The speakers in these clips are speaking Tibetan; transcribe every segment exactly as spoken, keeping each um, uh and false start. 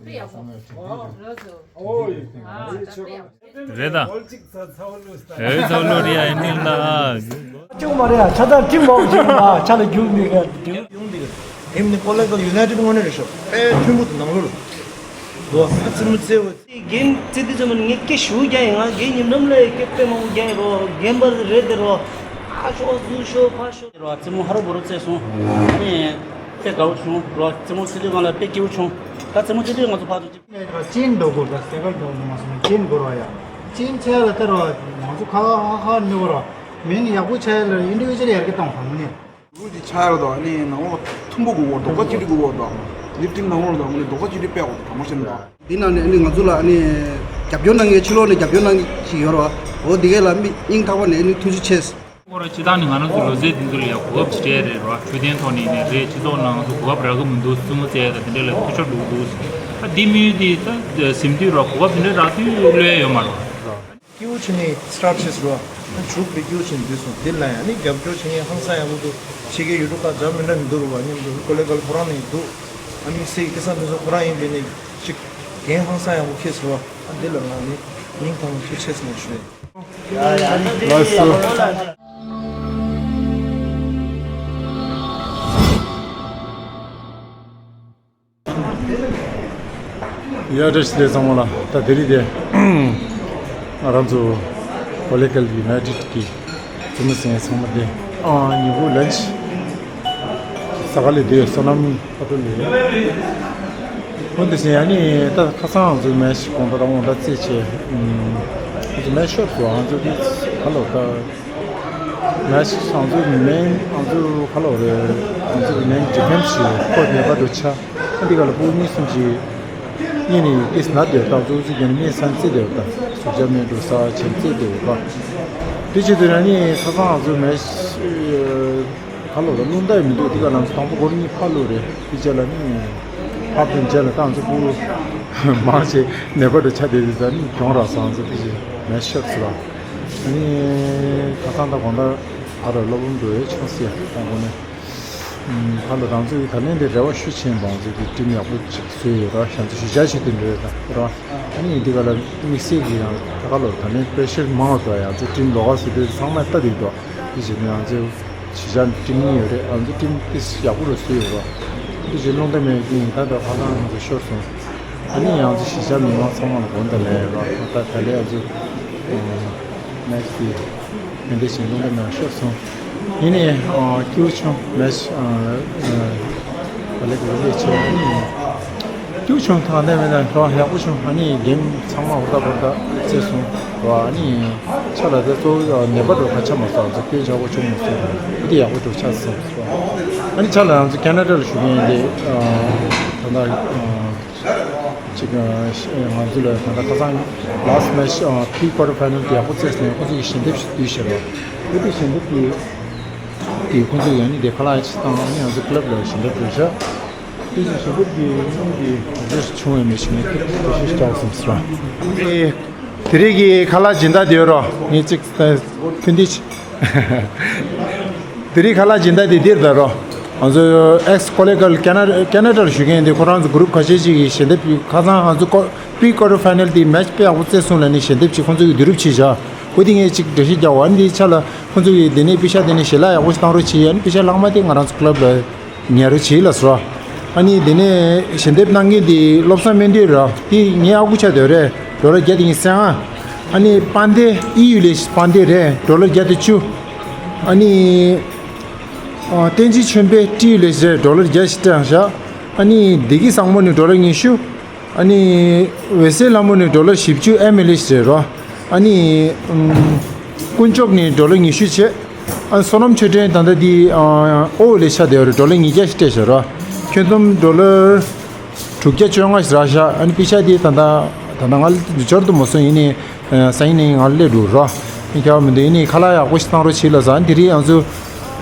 རེད་ད། ཨེ་ཚོ་ལོ་རི་ཡ་ཨེ་འདི་ལ། ཅུང་མ་རེད་ཡ། ཆ་ཚང་ཁྲིམས་མང་ཅིག་ལ་ཆ་ལ་རྒྱུག་མི་ག་རྒྱུག་ཡོང་འདི་ག་དེ་མིན་ནི་ཀོ་ལེ་གལ་ཡུ་ནའི་ཊེཌ་དངོས་གནས་རེད་ཤག་དཔེ་མཐོན་པོ་དང་ནང་ལོ་ལ་དོ་ཨ་ཙི་མོ་ཙེ་བ། རྒན་ཙི་ཏི་ཙི་མ་ནི་ངས་སྐད་ཞུ་རྒྱ་ཡིན། ང་རྒན་ཉིན་ནམ་ལ་སྐད་དཔེ་མང་པོ་རྒྱ་ཡིན་རོ། རྒན་པར་རེད་དེ་རོ། ཨ་ཤོག་ཟུ་ཤོག་ཕ་ཤོག་རོ། ཙི་མོ་ཧ་རོ་བོ་རོ་བཙས་སོང་། ཨ་ནི་དཔེ་དགའ་བོ་བྱུང་རོ། ཙི་མོ་ཙི་ཏི་ང་ལ་དཔེ་སྐྱིད་པོ་བྱུང་། ད་ཙི་མོ་ཙི་ཏི་ང་ཚོ་ཕར་ཚུར་ཅིག་ནས་ཅིན་འགྲོ་དགོས། ད་སེ་ཀལ་འགྲོ་མ་སོང་ན་ཅིན་འགོར་བ་ཡ། ཅིན་ཆེ་ལ་ལྟར་བ་ང་ཚོ་ཁ་ཁ་ཁ་ཁ་ནི་བོ་ར་མིན་ཡག་པོ་ཆེ་ལ་ཨིན་ཌི་བི་ཇུ་ཨལ་ཡར་གི་བཏང་བ་མིན། ལུགས་ཀྱི་ཆ་ཡར་དང་ནི་ནང་ལོགས་མཐུན་པོ་དགོས་གོ། རྡོག་ཁ་གཅིག་སྒྲིལ་དགོས་གོ། དང་ལིབ་ཏིང་ནང་ལོགས་དང་ནི་རྡོག་ཁ་གཅིག་སྒྲིལ་དཔེ་འོ་དང་མ་ཤེས་ན། འདི་ནང་ནས་ནི་ང་ཚོ་ལ་ནི་རྒྱབ་སྐྱོར་གནང་མཁན་ཕྱི་ལོགས་ནས་རྒྱབ་སྐྱོར་གནང་མཁན་ཞིག་ཡོད་ར་བ། འོ་འདི་གས་ལ་མི་སྙིང་ཐག་པ་ནས་ནི་ཐུགས་རྗེ་ཆེ། སྐོར་སྤྱི་བཏང་ནི་ང་རང་ཚོ་ལོ་ཚད་འདི་ཚོ་ལ་ཡ་གོ་སྐབས་ཅིག་སྤྲད་རེད་ར། འཕྲོད་བསྟེན་ཐོག་ནས་ནི་རེད། སྤྱི་ཚོགས་ནང་ང་ཚོ་གོ་སྐབས་རག་གི་མི་འདུག་རྩེད་མོ་རྩེ་ཡ་དང་དེ་འདྲ་ལ་ཐུགས་ཆ་འགྲོ་གི་འདུག་ད་འདི་མི་འདི་ད་ཟིན་དུས་ར་གོ་སྐབས་དེ་འདྲ་རག་དུས་གློད་ཡ་ཡོད་མ་རེད། སྐྱིད་པོ་བྱས་ནས་སི་ཊར་ཊི་བྱས་སོང་། ཨ་ནི་ཕྱུག་པའི་སྐྱིད་པོ་བྱས་ནས་འདུག་སོང་། འདི་ལ་ཡང་ནི་རྒྱབ་སྐྱོར་བྱེད་མཁན་ཧང་སང་ཡག་པོ་འདུག་ཕྱི་རྒྱལ་ཡུལ་གྲུ་ཁག་འདྲ་མི་འདྲ་ནས་འདུག་རུ་བ་མཉམ་དུ་ཀོ་ལེ་གལ་ཁོ་རང་ནས་འདུག་ཨ་ནི་སེ་སྐལ་བཟང་ཕུན་ཚོགས་ཁོ་རང་ཡིན་པས་ནི་ཅིག་འགན་ཧང་སང་ཡག་པོ་འཁྱེར་སོང་བ། ཨ་འདི་ལ་ང་ནི་སྙིང་ཐག་པ་ནས་ཐུགས་རྗེ་ཆེ་ཟེར་ནས་ཞུ་ཡ། ལགས་སོ། ཡ་བཀྲ་ཤིས་བདེ་ལེགས་ཚང་མ་ལ། ད་དེ་རིང་དེ་ང་རང་ཚོ་ཀོ་ལེ་གལ་ཡུ་ནའི་ཊེཌ་ཀྱི་བཙུན་མོ་ཟེར་མཁན་ཚང་མ་དེ་ཨ་ཉིན་གུང་ལན་ཆི་ས་ག་ལེ་དེ་བསོད་ནམས་ཨ་ཏོ་ལེ། འོན་ཏེ་ཟེར་ཡ་ནི་ད་ཁ་སང་ང་ཚོ་མེ་ཤི་གོང་ད་རང་འོང་ད་རྩེད་ཆེ་ང་ཚོ་མེ་ཤོར་སོང་། ང་ཚོ་དེ་ཁ་ལོ་ད། ང་ང་ཚོའི་མེན་ང་ཚོའི་ཁ་ལོ་རེད། ང་ཚོའི་མེན་ཌི་ཕེན་སི་ཞིག་ཁོ་ཉེས་པ་འགྲོ་ཆ། ཨ་འདི་ག་ལ་ཕྲུ་གུ་གཉིས་གསུམ་ཅིག་གཉིས་ནི་ཏིས་ན་སྡོད་ད་ཚོ་ཚིག་རྒྱན་མི་སན་རྩེ་སྡོད་ད་ཟུག་ཅག་མེད་འགྲོ་ས་ཆེན་རྩེ་སྡོད་པ། དེ་བྱེད་དུས་ན་ནི་ཁ་སང་ང་ཚོའི་མེ་ཤི་ཁ་ལོ་ར་རླུང་རྟ་མི་འདུག་འདི་ག་ལ་ཚོ་དང་པོ་སྒོར་གཉིས་ཕར་ལོ་རེད། དེ་བྱས་ལ་ནི་ཕར་ཕན་བྱས་ལ་ད་ང་ཚོ་ཕྲུ་གུ་མང་ཆེ་ནད་པ་འགྲོ་ཆ་དེ་དེ་ད་ནི་གྱོང་རག་སོང་། ང་ཚོ་དེ་བྱས་མེ་ཤི་ཤོར་སོང་ར། ཨ་ནི་ཁ་སང་ད་དགོང་དག་ཨ་ར་སློབ་འབུམ་འགྲོ་ཡས་ཆུང་སེ་ཡ་དང་པོ་ནས། ཨ་ལ་རང་ཚོ་ཡི་ད་ལན་དེ་རེ་བ་ཤུགས་ཆེན་པོ་ང་ཚོ་གི་ཊིམ་ཡག་པོ་ཅིག་བཟོས་ཡོད་ར། ང་ཚོ་གཞིས་ཆགས་ཆེད་དུ་འགྲོ་ཡོད་ད་ར། ཨ་ནི་འདི་ག་ལ་དམིགས་བསལ་གྱི་ཡང་ད་ག་ལོ་ད་ལན་པེ་ཤར་མང་བ་འདུག་ཡང་ཚོ་ཊིམ་ལོགས་ཀ་བཟོས་དུས་ཚང་མ་ལྟ་དེ་འདུག་དེ་བྱས་ནས་ང་ཚོ་གཞིས་ཆགས་ཊིམ་གཉིས་ཡོད་རེད། ང་ཚོ་ཊིམ་དེ་ཡག་པོ་རུ་བཟོས་ཡོད་ར། དེ་བྱས་རླུང་རྟ་མེད་ཀྱི་ཡིན་ད་ད་ཁ་སང་ང་ཚོ་ཤོར་སོང་། ཨ་ནི་ཡང་ཚོ་གཞིས་ཆགས་མི་མང་ཚང་མ་ལ་དགོངས་དག་ལན་རོགས། ད་ད་ལན་ཡང་ཚོ་མེ་ཤི་དེ་མི་འདྲ་ཞིག་རླུང་རྟ་མེད་ཤོར་སོང་། ཡིན་ནའི་སྐྱིད་པོ་བྱུང་། མེ་ཤི་ད་ལན་ག་ལེ་ཆེ་སྐྱིད་པོ་བྱུང་། ད་ནས་མེད་ན་རོགས་ཡག་པོ་བྱུང་། ཨ་ནི་གེམ་ཚང་མ་ཧུར་ཐག་ཧུར་ཐག་རྩེས་སོང་རོགས། ཨ་ནི་ཆ་ལ་དེ་གཙོ་བོ་ནད་པ་འགྲོ་ཁ་ཆ་མ་སོང་། ཚོ་སྐྱོན་ཆག་པོ་བྱུང་མ་སོང་། དེ་ཡག་པོ་འགྲོ་ཆགས་སོང་། ཨ་ནི་ཆ་ལ་ང་ཚོ་ཁེ་ན་ཌ་ལ་བཞུགས་མཁན་དེ་ད་ལྟ་ཅིག་ང་ཚོ་ལ་ད་ལྟ་ཁ་སང་last match pre quarter final དེ་ཡག་པོ་རྩེས་ནས་ཁོ་ཚོ་གི་ཞལ་འདེབས་ཞིག་བསྡུས་བཞག་པ། ཁོ་ཚོའི་ཞལ་འདེབས་དེ་དེ་ཁོ་ཚོ་ཡང་ནི་དེ་ཁ་ལག་ཅིག་བཏང་ནས་ང་ཚོ་club ལ་ཞལ་འདེབས་སྤྲོད་བཞག་དེ་བཞིན་ཞལ་འདེབས་ཀྱི་སྙིང་གི་རེ་བྱུང་བའི་མི་ཞིག་ནས་ཁྱེད་ཀྱི་ཞིག་ཀྱང་སོང་ཟེར་བ། དེ་རིང་གི་ཁ་ལག་སྦྱིན་བདག་དེ་ཡོད་རོ། ངས་ཅིག་ཕན་བདེ་ཆེ། དེ་རིང་ཁ་ལག་སྦྱིན་བདག་དེ་འདིར་ད་རོ། ང་ཚོ་ཨེག་སི་ཀོ་ལེ་གལ་ཁེ་ན་ཁེ་ན་ཌ་ལ་བཞུགས་མཁན་དེ་ཁོ་རང་ཚོ་group ཁ་ཤས་ཅིག་གིས་ཞལ་འདེབས་ཁ་སང་ང་ཚོ་pre quarter final དེ་match དཔེ་ཡག་པོ་རྩེས་སོང་ལབ་ནས་ཞལ་འདེབས་ཅིག་ཁོང་ཚོ་གིས་བསྡུ་རུབ་བྱས་བཞག་ཁོ་དེ་ངས་ཅིག་འགྲེལ་བཤད་རྒྱག་འོ། ཨ་ནི་དེའི་ཆ་ལ་ཁོང་ཚོ་གིས་དེ་ནས་པེ་ཤ་དེ་ནས་ཞལ་ལག་ཡག་པོ་ཞིག་བཏང་རོགས་བྱས། ཨ་ནི་པེ་ཤ་ལྷག་མ་དེ་ང་རང་ཚོ་club ལ་ཉར་རོགས་བྱས་ལབ་སོང་། ཨ་ནི་དེ་ནས་ཞལ་འདེབས་གནང་མཁན་དེ་བློ་བཟང་སྨན་སྒྲོན་ར། དེ་ངའི་ཨ་ཁུ་ཆགས་བསྡད་རེད། ཌོ་ལར་བརྒྱ་དང་ཉི་ཤུ་རྩ་ལྔ། ཨ་ནི་དཔལ་ལྡན་ཨི་ཡུ་ལེ་དཔལ་ལྡན་རེད། ཌོ་ལར་བརྒྱ་དང་བཅུ། ཨ་ནི་ཨ་བསྟན་འཛིན་ཆོས་འཕེལ་ཊི་ཡུ་ལེ་རེད། ཌོ་ལར་བརྒྱ་ཞིག་སྤྲད་བཞག་ཨ་ནི་བདེ་སྐྱིད་བཟང་མོ་ནི་ཌོ་ལར་ཉི་ཤུ། ཨ་ནི་འོད་གསལ་ལྷ་མོ་ནི་ཌོ་ལར་བཞི་བཅུ་ཨེམ་ཨེལ་ཨེ་ཞིག་རེད་རོ། ཨ་ནི་ཨུམ་དཀོན་མཆོག་ནི་ཌོ་ལར་ཉི་ཤུ་བྱས། ཨ་བསོད་ནམས་ཆོས་སྒྲོན་ད་ལྟ་འདི་ཨ་ཨོ་ལེ་ཤ་དེ་རེད། ཌོ་ལར་ཉིས་བརྒྱ་ཞིག་སྤྲད་ཤག་རོ། ཁྱོན་བསྡོམས་ཌོ་ལར་དྲུག་བརྒྱ་བཅོ་ལྔ་ཞིག་རག་ཤག་ཨ་ནི་པེ་ཤ་དེ་ད་ལྟ་ད་ལྟ་ང་ལ་འབྱོར་དུ་མ་སོང་། ཡིན་ནའི་ཨ་སང་ཉིན་ནས་ང་ལ་སླེབས་འགྲོ་རོ། ཡིན་ཁྱབ་མི་འདུག་ཡིན་ནའི་ཁ་ལག་ཡག་པོ་ཞིག་བཏང་རོགས་བྱེད་ལབ་ཟེར། ཨ་ནི་དེ་རིང་ང་ཚོ་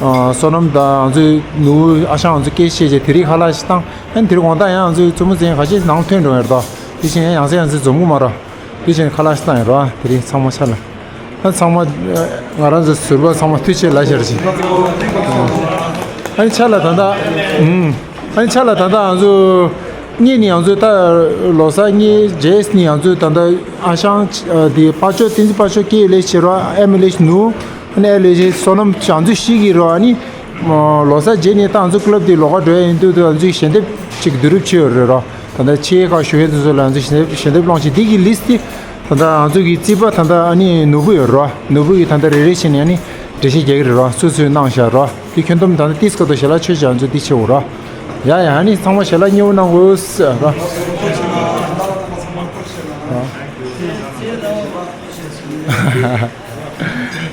ཨ་བསོད་ནམས་དང་ང་ཚོའི་ནུ་བོ་ཨ་ཞང་ང་ཚོ་སྐད་བཤད་བྱས་དེ་རིང་ཁ་ལག་ཞིག་བཏང་། ཨ་ནི་དེ་རིང་དགོང་དག་ཡང་ང་ཚོའི་བཙུན་མོ་ཚན་ཁ་ཤས་ནང་ཐོན་འགྲོ་ཡོད་རེད་དོ། དེ་བཞིན་ཡང་ཡང་སེ་ཡང་སེ་འཛོམས་གི་མ་རོ། དེ་བཞིན་ཁ་ལག་ཞིག་བཏང་ཡོད་རོ། དེ་རིང་ཚང་མ་ཆ་ལ། ཨ་ཚང་མ་ང་རང་ཚོ་ཟུར་པ་ཚང་མ་ཐུགས་རྗེ་ཆེ་ལབ་ཤར་ཅིག་ཨ་ནི་ཆ་ལ་ད་ལྟ་ཨུམ། ཨ་ནི་ཆ་ལ་ད་ལྟ་ང་ཚོ་ གཉིས་ནི་ཡང་ཚོ་ད་ལོ་གསར་གཉིས་རྗེས་ནི་ཡང་ཚོ་ད་ད་ཨ་ཞང་ཨ་དེ་པ་ཅོ་བསྟན་འཛིན་པ་ཅོ་སྐད་ལས་བྱེད་རོགས། ཨེ་མི་ལས་ནུ་ཨ་ནི་ཨེ་ལས་བྱེད་བསོད་ནམས་ཡང་ཚོ་ཤི་གི་རོགས། ཨ་ནི་ལོ་གསར་རྗེས་ནི་ད་ང་ཚོ་ཀླབ་དེ་ལོགས་ཀ་འགྲོ་ཡ་ཡིན་དུས་ད་ང་ཚོས་ཞལ་འདེབས་ཅིག་བསྡུ་རུབ་བྱས་ཡོད་རེད་རོགས། ད་ད་ཆེད་ཁག་ཞུ་མཁན་དེ་ཚོ་ལ་ང་ཚོས་ཞལ་འདེབས་ཞལ་འདེབས་སློང་ཆེད་འདི་གི་ལིས་ཊི་དེ་ད་ད་ང་ཚོ་གི་རྩིས་པ་ད་ད་ཨ་ནི་ནོར་བུ་ཡོད་རོགས། ནོར་བུ་གི་ད་ད་རེ་རེ་བྱས་ནས་ཨ་ནི་འགྲེལ་བཤད་རྒྱག་གི་རེད་རོགས། སུ་སུས་གནང་བཞག་རོགས། དེ་ཁྱོན་བསྡོམས་ད་ལྟ་ཏིས་ཀ་ཏོ་ཞལ་ལག་མཆོད་བྱ་ཚོ་འདི་ཆེ་བོ་རོགས། ཡ་ཡ། ཨ་ནི་ཚང་མ་ཞལ་ལག་མཉེས་པོ་གནང་དགོས་ཟེར་རོགས།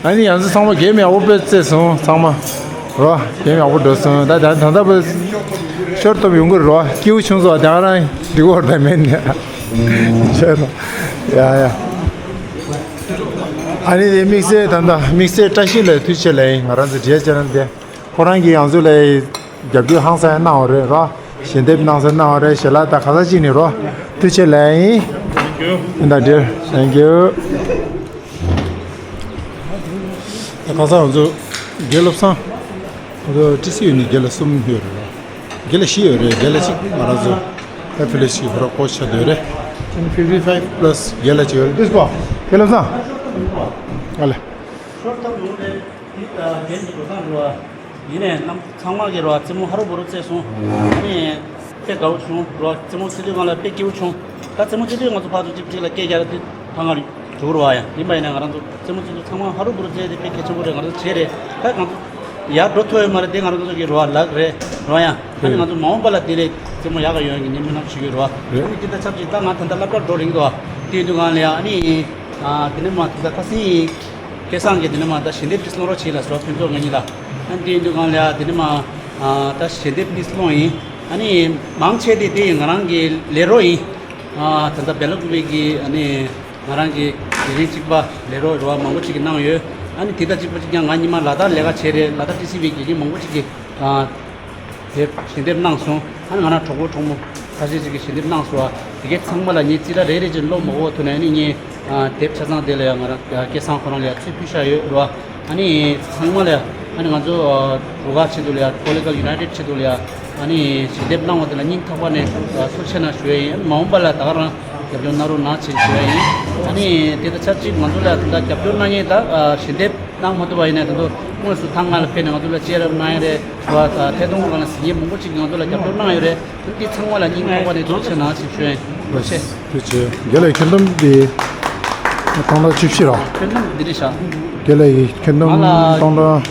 ཨ་ནི་ཡང་ཚོ་ཚང་མ་གད་མོ་ཡག་པོ་དཔེ་བརྩེས་སོང་ཚང་མ་རོགས། གད་མོ་ཡག་པོ་འགྲོ་སོང་། ད་ད་ད་ལྟ་བུ་ཤོར་སྟོབས་ཡོང་གི་རོགས། སྐྱིད་པོ་བྱུང་སོང་། དེང་རང་འགྲིག་གོ་ར་ད་མེད་ནས་ཆེ་ཡ་ཡ། ཨ་ནི་དེ་དམིགས་བསལ་ད་ལྟ་དམིགས་བསལ་བཀྲ་ཤིས་ལ་ཐུགས་རྗེ་ཆེ་ལབ་ཡིན། ང་རང་ཚོ་འབྲེལ་ཆེ་རང་དེ་ཁོ་རང་གིས་ཡང་ཚོ་ལ་རྒྱབ་སྐྱོར་ཧང་སང་གནང་བ་རེད་ར། ཞལ་འདེབས་གནང་སེ་གནང་བ་རེད། ཞལ་ལག་ད་ག་ས་ཅིག་ནས་རོ། ཐུགས་རྗེ་ཆེ་ལབ་ཡིན། Thank you. Thank you. ད་ག་ས་ང་ཚོ་དགེ་བློ་བཟང་། ང་ཚོ་ཊི་སི་ཡུ་ནས་དགེ་བློ་གསུམ་ཡོད་རེད་ར། དགེ་ལ་བཞི་ཡོད་རེད། དགེ་ལ་གཅིག་ང་རང་ཚོ་ཨེ་ཕི་ལེ་ཤི་ཧོ་ར་ཀོ་ཆ་དོད་རེད། fifty five plus དགེ་ལ་གཅིག་ཡོད་རེད། འདི་སྐོ་དགེ་ལ་བཟང་། ཨ་ལེ། ཤོར་ཐབས་ཡོང་རེད། འདི་ལྟ་རྒན་གྱི་འགྲོ་སྟངས་རེད་བ། ཡིན་ནའི་རྣམ་ཚང་མ་གི་རེད་བ། རྩེད་མོ་ཧ་རུ་བུ་རུ་རྩེས་སོང་། ཨ་ནི་དཔེ་དགའ་བོ་བྱུང་རེད་བ། རྩེད་མོ་རྩེ་དུས་སྒང་ལ་དཔེ་སྐྱིད་པོ་བྱུང་། ད་རྩེད་མོ་རྩེ་དུས་ང་ཚོ་ཕར་ཚུར་གཅིག་གཅིག་ལ་སྐད་རྒྱག་རེད་དེ་ཐང་ང་རེད། གྲུག་རུ་བ་ཡ། ཡིན་པ་ཡིན་ན་ང་རང་ཚོ་རྩེད་མོ་རྩེ་དུས་ཚང་མ་ཧ་རུ་བུ་རུ་རྩེ་དེ་དཔེ་གལ་ཆེན་པོ་རེད། ང་རང་ཚོ་བྱས་རེད། ད་ང་ཚོ་ཡར་འགྲོ་ཐུབ་ཡོད་མ་རེད། དེ་ང་རང་ཚོ་གི་རོ་ལག་རེད་རོ་ཡ། ཨ་ནི་ང་ཚོ་མ་འོངས་པ་ལ་དེ་ལས་རྩེད་མོ་ཡག་ག་ཡོང་ཡ་གི་ངས་སྨོན་ལམ་ཞུ་གི་རོ། ཨ་ནི་དེ་ད་ཆབས་ཅིག་ད་ང་ད་ལྟ་སློབ་གྲྭར་འགྲོ་རིང་དུ་དེ་དུས་སྒང་ལ་ཡ། ཨ་ནི་དེ་ནས་མ་དེ་ད་ཁ་སང་སྐལ་བཟང་གིས་དེ་ནས་མ་ད་ཞལ་འདེབས་ཀྱི་སློང་རོགས་བྱེད་ལ་སོ་ཕན་ཚོགས་ང་གཉིས་ལ། ཨ་ནི་དེ་དུས་སྒང་ལ་ཡ་དེ་ནས་མ་ད་ཞལ་འདེབས་ནི་སློང་ཡིན། ཨ་ནི་མང་ཆེ་དེ་དེ་ང་རང་གི་ལས་རོགས་ཡིན། ད་ལྟ་བེ་ལ་ཀུ་པེ་གི་ཨ་ནི། ང་རང་གི་དེ་རིང་གཅིག་པ་ལས་རོགས་རོགས་མང་པོ་ཅིག་གིས་གནང་ཡོད། ཨ་ནི་དེ་ལྟ་གཅིག་པ་གཅིག་རྐྱང་ང་ཉི་མ་ལ་དྭགས་ལས་ཀ་བྱས་རེད། ལ་དྭགས་ཊི་སི་ཝི་དགེ་རྒན་མང་པོ་ཅིག་གིས་དེབ་ཞལ་འདེབས་གནང་སོང་། ཨ་ནི་ང་རང་གྲོགས་པོ་གྲོགས་མོ་ཁ་ཤས་ཅིག་གིས་ཞལ་འདེབས་གནང་སོང་། དེ་གའི་ཚང་མ་ལ་ངས་རྩིས་ཁྲ་རེ་རེ་བྱས་ཀློག་མ་དགོས་པ་ཐོག་ནས་ཨ་ནི་ངས་དེབ་ཆ་ཚང་དེ་ལ་ཡང་ང་རང་སྐལ་བཟང་ཁོ་རང་ལ་ཡང་ཚུར་ཕུལ་བཞག་ཡོད་རོགས། ཨ་ནི་ཚང་མ་ལ་ཡ། ཨ་ནི་ང་ཚོ་རུ་ཁག་ཆེད་དུ་ལ་ཡ། ཀོ་ལི་གྷལ་ཡུ་ནའི་ཊེཌ་ཆེད་དུ་ལ་ཡ། ཨ་ནི་ཞལ་འདེབས་གནང་བ་དེ་ལ་སྙིང་ཐག་པ་ནས་ཐུགས་རྗེ་ཆེ་གནང་ཞུ་ཡ་ཡིན། མ་འོངས་པ་ལ་ད་ག་རང་རྒྱབ་སྐྱོར་གནང་རོགས་གནང་ཞེས་ཞུ་ཡ་ཡིན། ཨ་ནི་དེ་དང་ཆབས་ཅིག་ང་ཚོ་ལ་ད་ལྟ་རྒྱབ་སྐྱོར་གནང་མཁན་ད་ཞལ་འདེབས་གནང་མ་ཐུབ་པ་ཡིན་ན་ད་དུང་དངོས་སུ་ཐང་ང་ལ་ཕེབས་ནས་ང་ཚོ་ལ་གཅེས་རབ་གནང་ཡ་རེད། ཐད་གཏོང་སྒང་ལ་གཟིགས་མཁན་མང་པོ་ཅིག་གིས་ང་ཚོ་ལ་རྒྱབ་སྐྱོར་གནང་ཡོད་རེད། འདི་ཚང་མ་ལ་སྙིང་ཐག་པ་ནས་ཐུགས་རྗེ་ཆེ་གནང་ཞེས་ཞུ་ཡ་ཡིན། ཐུགས་རྗེ་ཆེ། རྒན་ལགས་ཁྱོད་རྣམ་པ་འདི་སྟོང་ཕྲག་བཅུ་བཞི་ར། ཁྱོད་རྣམ་པ་འདི་རེད་ཤག་རྒན་ལགས་ཁྱོད་རྣམ་ང་ལ་སྟོང་ཕྲག་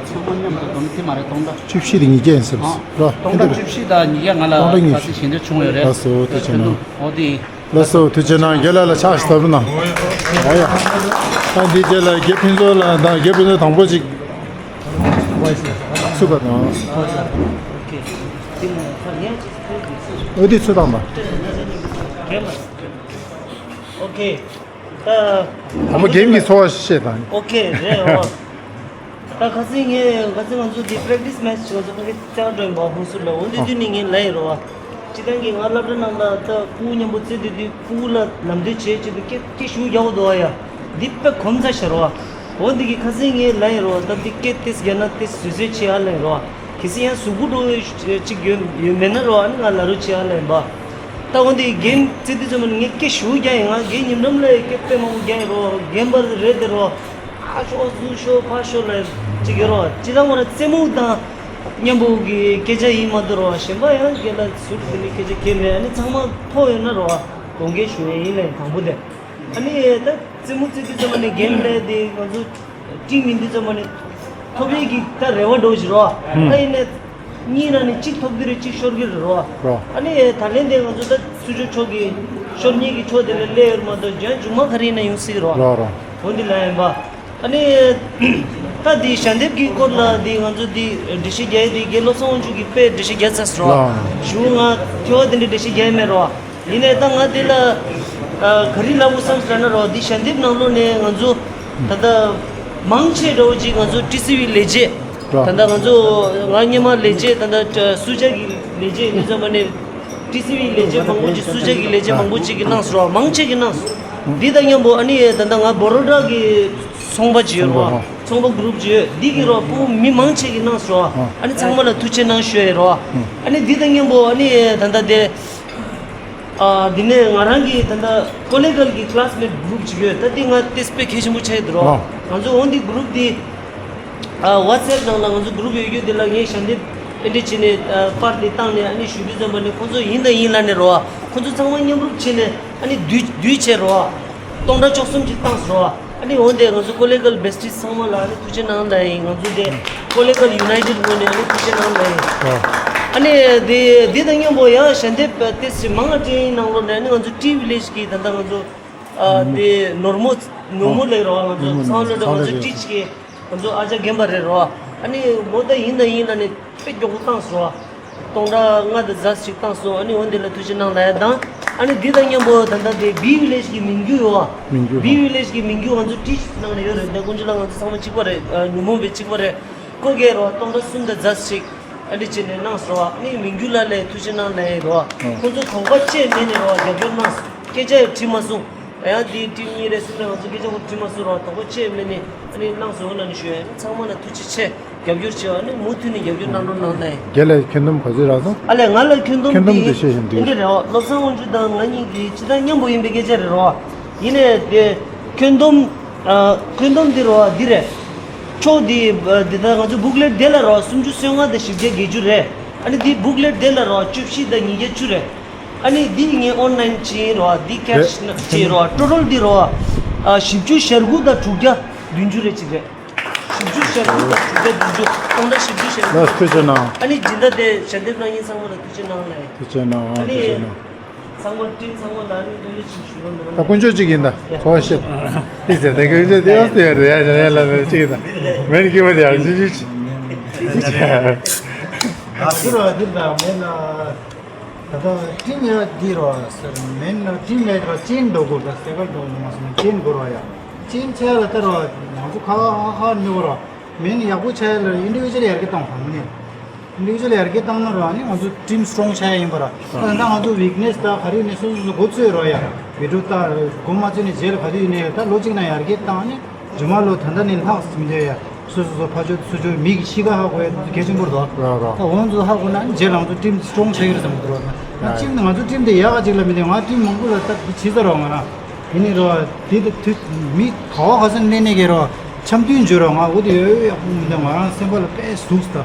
ཚང་མ་མཉམ་དུ་སྒོར་མོ་དེ་མ་རེད། སྟོང་ཕྲག་བཅུ་བཞི་དེ་ཉིས་བརྒྱ་ཡིན་ཟེར་ར། སྟོང་ཕྲག་བཅུ་བཞི་དང་ཉིས་བརྒྱ་ང་ལ་ཁ་སང་ཞལ་འདེབས་བྱུང་ཡོད་རེད། ལགས་སོ་ཐུགས་རྗེ་གནང་། འོ་དེ་ཡིན། ལགས་སོ་ཐུགས་རྗེ་གནང་། རྒན་ལགས་ལ་ཕྱག་ཞུ་ཐབས་གནང་། ཨོ་ཡ། ད་འདི་རྗེས་ལ་རྒན་ཕུན་ཚོགས་ལགས་དང་རྒན་ཕུན་ཚོགས་དང་པོ་ཅིག་སུ་བ་དང་། ཨོ་དེ་ཚོ་དང་པ། ཨོ་ཁེ། ད། དང་པོ་རྒན་གྱི་ཚོར་བ་བཤད་དང་། ཨོ་ཁེ་རེད་ཨོ། ད་ཁ་སང་ངས་ཁ་སང་ང་ཚོ་འདི་པེ་རེག་ཊི་སི་མེ་ཆི་ང་ཚོ་ཕ་གི་ལྕགས་སྒྲོན་པ་ཧུན་སུར་ལ་འོ་འདི་དུས་ནས་ངས་ལབ་ཡིན་རོ། སྤྱི་བཏང་གི་ང་སློབ་གྲྭ་ནང་ལ་ད་ཕྲུ་གུ་མཉམ་པོ་རྩེ་དུས་དུས་ཕྲུ་གུ་ལ་ལམ་སྟོན་བྱེད་ཆེད་དུ་སྐད་སྐད་ཞུ་རྒྱག་འདུག་ཨ་ཡ། འདི་དཔེ་གོམས་ཚ་ཤར་བ། འོ་འདི་གི་ཁ་སང་ངས་ལབ་ཡིན་རོ། ད་འདི་སྐད་ཏེས་རྒྱག་ན་ཏེས་བཟོད་བཟོད་བྱེད་ཨ་ལབ་ཡིན་རོ། གལ་སྲིད་ཡང་གཟུགས་པོ་འགྲོ་བའི་ཅིག་ཡོད་ཡོད་མེད་ན་རོ། ཨ་ནི་ང་ལབ་རོགས་བྱེད་ཨ་ལབ་ཡིན་པ། ད་འོ་འདི་གེམ་རྩེ་དུས་ཙམ་པ་ནས་ངས་སྐད་ཞུ་རྒྱག་ཡིན། ང་རྒན་ཉིན་འགྲམ་ལ་སྐད་དཔེ་མང་པོ་རྒྱག་ཡིན་རོ། རྒན་པ་རེད་དེ་རོ། ཨ་ཤོག་ཟུག་ཤོག་ཕ་ཤོག་ལ་ཅིག་ཡོད་རོ། ཅི་ལ་མོ་ར་རྩེད་མོ་དང་མཉམ་པོ་གི་སྐད་ཆ་ཡིན་མ་གཏོགས་རོ། གཞན་པ་ཡང་རྒན་ལ་ཟུར་དེ་ནས་སྐད་ཆ་གལ་མེད། ཨ་ནི་ཚང་མ་ཐོག་ཡོད་ན་རོ། དགོངས་འགལ་ཞུ་ཡ་ཡིན་ལ་ཡིན་དང་པོ་དེ། ཨ་ནི་ད་རྩེད་མོ་རྩེ་དུས་ཙམ་པ་ནས་གེམ་ལས་དེ་ང་ཚོ་ཊིམ་ཡིན་དུས་ཙམ་པ་ནས་ཐོབ་ཡས་ཀྱི་ད་རེ་བ་འགྲོ་བཞིན་རོ། ད་ཡིན་ནས་གཉིས་ནང་ནས་གཅིག་ཐོབ་ཀྱི་རེད། གཅིག་ཤོར་གྱི་རེད་རོ། རོ། ཨ་ནི་ད་ལན་དེ་ང་ཚོ་ད་སུ་ཇོ་ཕྱོགས་ཀྱི་ཤོར་ཉེས་ཀྱི་ཕྱོགས་དེ་ལ་སླེབས་ཡོད་མ་གཏོགས་གཞན་མཇུག་མ་ག་རེ་ཡིན་ན་ཡོང་སྲིད་རོ། རོ་རོ། འོ་འདི་ལ་ཡིན་པ། ཨ་ནི་ད་འདི་ཞལ་འདེབས་ཀྱི་སྐོར་ལ་འདི་ང་ཚོ་འདི་འགྲེལ་བཤད་རྒྱག་ཡས་འདི་རྒན་བློ་བཟང་དབང་ཕྱུག་གིས་དཔེ་འགྲེལ་བཤད་རྒྱག་ཚར་སོང་རོ། རོ། གཞུག་ང་ཐེ་བ་དེ་འདྲའི་འགྲེལ་བཤད་རྒྱག་ཡས་མེད་རོ། ཡིན་ནའི་ད་ང་འདི་ལ་ཨ་ག་རེ་ལབ་དགོས་བསམ་ཟེར་ན་རོ། འདི་ཞལ་འདེབས་ནང་ལོགས་ནས་ང་ཚོ་ད་ལྟ་མང་ཆེ་འདྲ་བོ་ཅིག་ང་ཚོ་ཊི་སི་ཝི་ལས་བྱེད། རོ། ད་ལྟ་ང་ཚོ་ང་སྔོན་མ་ལས་བྱེད་ད་ལྟ་སུ་ཇ་གི་ལས་བྱེད་ཡིན་ཙམ་པ་ནས་ཊི་སི་ཝི་ལས་བྱེད་མང་པོ་ཅིག་སུ་ཇ་གི་ལས་བྱེད་མང་པོ་ཅིག་གིས་གནང་སོང་རོ། མང་ཆེ་གིས་གནང་སོང་། འདི་དང་མཉམ་པོ་ཨ་ནི་ད་ལྟ་ང་བོ་རོ་ཌ་གི་ ཚོང་པ་ཅིག་ཡོད་རོ། ཚོང་པ་གུ་རུབ་ཅིག་ཡོད། འདི་གི་རོ་ཕྲུ་གུ་མི་མང་ཆེ་གི་གནང་སོང་རོ། ཨ་ནི་ཚང་མ་ལ་ཐུགས་རྗེ་གནང་ཞུ་ཡ་ཡིན་རོ། ཨ་ནི་འདི་དང་མཉམ་པོ་ཨ་ནི་ད་ལྟ་དེ། ཨ་འདི་ནས་ང་རང་གི་ད་ལྟ་ཀོ་ལེ་གལ་གི་ཀི་ལ་སི་མེ་ཊི་གུ་རུབ་ཅིག་ཡོད། ད་འདི་ང་ཏེ་དཔེ་གལ་ཆེན་པོ་ཆགས་ཡོད་རོ། ང་ཚོ་འོ་འདི་གུ་རུབ་འདི། ཨ་ཝ་ཊི་སི་ཨེབ་ནང་ལ་ང་ཚོ་གུ་རུབ་ཡོད་རྒྱུ་དེ་ལ་ངས་ཞལ་འདེབས་ཨེ་འདྲ་བྱས་ནས་ཨ་པར་དེ་བཏང་ནས་ཨ་ནི་ཞུ་དུས་ཙམ་པ་ནས་ཁོང་ཚོ་ཡིན་དང་ཡིན་ལབ་ནས་རོ། ཁོང་ཚོ་ཚང་མ་མཉམ་རུབ་བྱས་ནས་ཨ་ནི་བསྡུས་བསྡུས་བྱས་རོ། སྟོང་ཕྲག་བཅུ་གསུམ་ཅིག་བཏང་སོང་རོ། ཨ་ནི་འོན་ཏེ་ང་ཚོ་ཀོ་ལེ་གལ་བེ་སི་ཊི་ཚང་མ་ལ་ཨ་ནི་ཐུགས་རྗེ་གནང་ལབ་ཡིན། ང་ཚོ་དེ་ཀོ་ལེ་གལ་ཡུ་ནའི་ཊེཌ་ངོས་ནས་ཨ་ནི་ཐུགས་རྗེ་གནང་ལབ་ཡིན། ཨ་ནི་དེ་དེ་དང་མཉམ་པོ་ཡང་ཞལ་འདེབས་ཏེ་སི་མང་ང་སྤྲད་ཡིན་ནང་ལོགས་ནས་ཨ་ནི་ང་ཚོ་ཊི་བི་ལེཇ་གི་ད་ལྟ་ང་ཚོ་ཨ་དེ་ནོར་མོ་ནོར་མོ་ལབ་རོ། ང་ཚོ་ཚང་ལོ་ད་ང་ཚོ་ཊི་ཅི་གི་ང་ཚོ་ཨ་ཅག་རྒན་པ་རེད་རོ། ཨ་ནི་མོ་ད་ཡིན་ན་ཡིན་ན་ནི་དཔེ་མགྱོགས་པོ་བཏང་སོང་། སྟོང་ཕྲག་ལྔ་དང་ཟླ་ཞིག་བཏང་སོང་། ཨ་ནི་འོན་དེ་ལ་ཐུགས་རྗེ་གནང་ལབ་ཡ་དང་། ཨ་ནི་འདི་དང་མཉམ་པོ་ད་ལྟ་དེ་བི་བི་ལེཇ་གི་མིང་རྒྱུ་ཡོད་བ། མིང་རྒྱུ་བི་བི་ལེཇ་གི་མིང་རྒྱུ་ང་ཚོ་ཊི་ཅི་ནང་ནས་ཡོད་རེད། ད་དཀོན་མཆོག་ལ་ང་ཚོ་ཚང་མ་གཅིག་པ་རེད། ཨ་ཉོན་མོངས་པའི་གཅིག་པ་རེད། ཁོ་གས་རོ་སྟོང་ཕྲག་གསུམ་དང་ཟླ་ཞིག་ཨ་ནི་བྱས་ནས་གནང་སོང་བ། ཨ་ནི་མིང་རྒྱུ་ལ་ལས་ཐུགས་རྗེ་གནང་ལབ་ཡ་རོ། ཁོང་ཚོ་དོགས་པ་ཅི་མེད་ནས་རོ་རྒྱབ་སྐྱོར་གནང་སོང་། སྐད་ཆ་ཡང་དྲིས་མ་སོང་། ཡང་དེའི་ཊིམ་གཉིས་རེ་གསུམ་རེ་ང་ཚོ་སྐད་ཆ་ཁོ་དྲིས་མ་སོང་རོགས། དོགས་པ་ཅི་མེད་ནས་ཨ་ནི་གནང་སོང་ལབ་ནས་ཞུ་ཡ། ཨ་ནི་ཚང་མ་ལ་ཐུགས་རྗེ་ཆེ། རྒྱབ་སྐྱོར་བྱེད་པ་ནི་མུ་མཐུད་ནས་རྒྱབ་སྐྱོར་གནང་རོགས་གནང་ལབ་ཡིན། རྒན་ལགས་ཁྱོན་བསྡོམས་ག་ཚོད་རག་སོང་། ཨ་ལས་ང་ལ་ཁྱོན་བསྡོམས་ཁྱོན་བསྡོམས་འདི་དེ་བཤད་བཞིན་འདུག་འདི་རེད་རོ། བློ་བཟང་དབང་ཕྱུག་དང་ང་གཉིས་ཀྱི་སྤྱི་བཏང་མཉམ་པོ་ཡིན་པའི་སྐད་ཆ་རེད་རོ། ཡིན་ནས་དེ་ཁྱོན་བསྡོམས་ཨ་ཁྱོན་བསྡོམས་འདི་རོ་འདི་རེད། ཕྱོགས་འདི་ཨ་འདི་ད་ང་ཚོ་བུག་ལེཊ་དེ་ལ་རོ་སུམ་ཅུ་སོ་ལྔ་དང་བཞི་བརྒྱ་བརྒྱད་ཅུ་རེད། ཨ་ནི་འདི་བུག་ལེཊ་དེ་ལ་རོ་བཅུ་བཞི་དང་ཉིས་བརྒྱ་བཅུ་རེད། ཨ་ནི་འདི་ངས་ཨོན་ལན་བྱས་རོ། འདི་ཀེཤ་བྱས་རོ། ཊོ་ཊལ་འདི་རོ། ཨ་བཞི་བཅུ་ཞེ་དགུ་དང་དྲུག་བརྒྱ་བདུན་ཅུ་རེ་གཅིག་རེད། བཞི་བཅུ་ཞེ་དགུ་དང་དྲུག་བརྒྱ་བདུན་ཅུ། སྟོང་ཕྲག་བཞི་བཅུ་ཞེ་དགུ། ལགས་ཐུགས་རྗེ་གནང་། ཨ་ནི་སྦྱིན་བདག་དེ་ཞལ་འདེབས་གནང་མཁན་ཚང་མ་ལ་ཐུགས་རྗེ་གནང་ལ། ཐུགས་རྗེ་གནང་། ཨ་ནི་ཐུགས་རྗེ་གནང་། ཚང་མ་ཊིམ་ཚང་མ་ལ་ཨ་ནི་ཐུགས་རྗེ་ཆེ་ཞུ་རོགས་གནང་། ད་དཀོན་མཆོག་གཅིག་ཡིན་ད། ཡ། ཚོར་བ་བཤད། ཨི་ཟེར་ད་དཀོན་མཆོག་དེ་ཡང་ཟེར་ཡ་རེད། ཡ་ལ་ལ་གཅིག་ཡིན་ད། མེད་ཀྱི་བ་དེ་ཡང་གཅིག་གཅིག་གཅིག་ཨ་ཚུར་བ་འདི་ལ་མེད་ན། ད་ལྟ་ཊིམ་ཡ་འདི་རོ་ཟེར་མེད་ན་ཊིམ་ལས་རོ་ཅན་འགྲོ་དགོས་ད། སེ་ཀལ་འགྲོ་མ་སོང་ཅན་དགོས་རོ་ཡ། ཅན་ཆེ་ལ་ད་རོ་ང་ཚོ་ཁ་ཁ་ཁ་ནི་རོ་མེད་ན་ཡག་པོ་ཆེ་ལ་ཨིན་ཌི་བི་ཇུ་ཨལ་ཡར་རྒྱས་བཏང་བ་མིན་ནི། ཨིན་ཌི་བི་ཇུ་ཨལ་ཡར་རྒྱས་བཏང་ན་རོ་ཨ་ནི་ང་ཚོ་ཊིམ་སི་ཊོང་ཆགས་ཡ་ཡིན་པ་ར། ད་ང་ཚོ་ཝིག་ནེ་སི་ད་ག་རེ་ནས་སོ་སོ་སོ་འགོ་ཚུགས་རོ་ཡ། བི་ཌི་ཡོ་ད་འགོ་མ་ཚུགས་ནས་རྗེས་ལ་ག་རེ་ཡིན་ནའི་ད་ལོ་གཅིག་ནང་ཡར་རྒྱས་བཏང་ནས། རྗེས་མ་ལོ་ད་ལྟ་ནས་ལྷག་ཟིན་རྒྱུ་ཡ། སོ་སོ་སོ་ཕ་ཆོས་ཚུ་ཆོས་མི་གི་གཤིས་ཀ་ཧ་གོ་ཡ་གལ་ཆེན་པོ་རེད་དོ། ར་ར། ད་འོང་ཚོ་ཧ་གོ་ན་རྗེས་ལ་ང་ཚོ་ཊིམ་སི་ཊོང་ཆགས་ཀྱི་རེད་བསམ་གི་འདུག་ར། ང་ཊིམ་ང་ཚོ་ཊིམ་དེ་ཡག་ག་ཅིག་ལ་མི་འདུག་ང་ཊིམ་མང་པོ་ལ་ད་ཅི་ཟེར་རོ་ང་རང་། དེ་ནས་རོ། དེ་དུས་མི་ག་བ་ག་ས་གནས་གནས་ཀྱི་རོ། འཆམ་མཐུན་བྱོས་རོ། ང་འོ་དེ་ཡོད་ཡག་པོ་མི་འདུག་ང་རང་སེམས་པ་ལ་དཔེ་ཟུག་ད།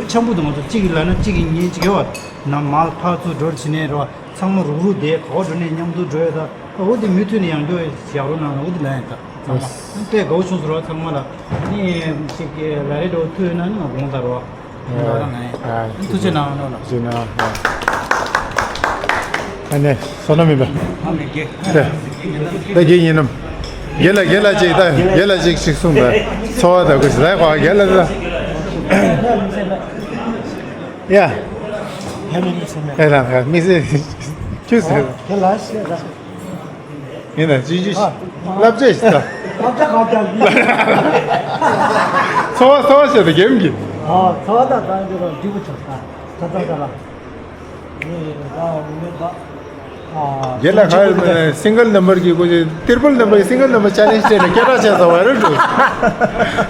འཆམ་པོ་འདུག་ང་ཚོ་གཅིག་གི་ལ་ན་གཅིག་གི་ཉེན་གཅིག་ཡོད་བ། ནམ་མ་ཕར་ཚུར་འགྲོ་བྱེད་ནས་རོ། ཚང་མ་རུག་རུག་དེ་ག་བ་འགྲོ་ནས་མཉམ་དུ་འགྲོ་ཡོད་ད། འོ་དེ་མུ་མཐུད་ནས་ཡང་འགྲོ་ཡག་རོ་ན་འོ་དེ་ལ་ཡང་ད། ཚང་མ་དཔེ་དགའ་བོ་བྱུང་སོང་རོ་ཚང་མ་ལ། ནི་ཞིག་གི་ལ་རེ་འགྲོ་ཐུབ་ཡོད་ན་ནི་ང་དགོངས་དག་རོ། ཨ་ཨ་ཐུགས་རྗེ་གནང་ནོ་ལགས། ཐུགས་རྗེ་གནང་། ཨ་ནི་བསོད་ནམས་ཡིན་པ། ཨ་མི་དགེ། ད་དགེ་ཡིན་ནམ། དགེ་ལ་དགེ་ལ་ཅིག་ད་དགེ་ལ་ཅིག་ཅིག་གསུངས་ད། འཚོ་བ་ད་དགོས་ཞིག་ད་གོ་དགེ་ལ་ད། ཡ། ཨེ་ལ་ཧ་མི་སེ་ཁྱོད་ཟེར། དགེ་ལ་ཤེས་ད། ཡིན་ན་ཅི་ཅི་ཨ། བསླབ་བྱ་ཞིག་ད། བསླབ་བྱ་གང་ལྟར་ཡིན། འཚོ་བ་འཚོ་བ་བྱས་ཏེ་རྒྱབ་ཀྱི། ཨ་འཚོ་བ་དང་ད་འདི་རུ་འགྲིག་པོ་བྱུང་ད། ད་ད་ད་ལ། ཡིན་ད་ཡིན་མེད་ད། ཨ་རྒན་ལགས་ག་ཡོད་མེད་སིང་གལ་ནམ་བར་གྱི་སྐོར་གྱི་ཏིར་པལ་ནམ་བར་སིང་གལ་ནམ་བར་ཆེ་ལེན་ཇི་སྤྲད་ནས་སྐད་གྲགས་བྱས་ཚར་བ་རེད་འགྲོ།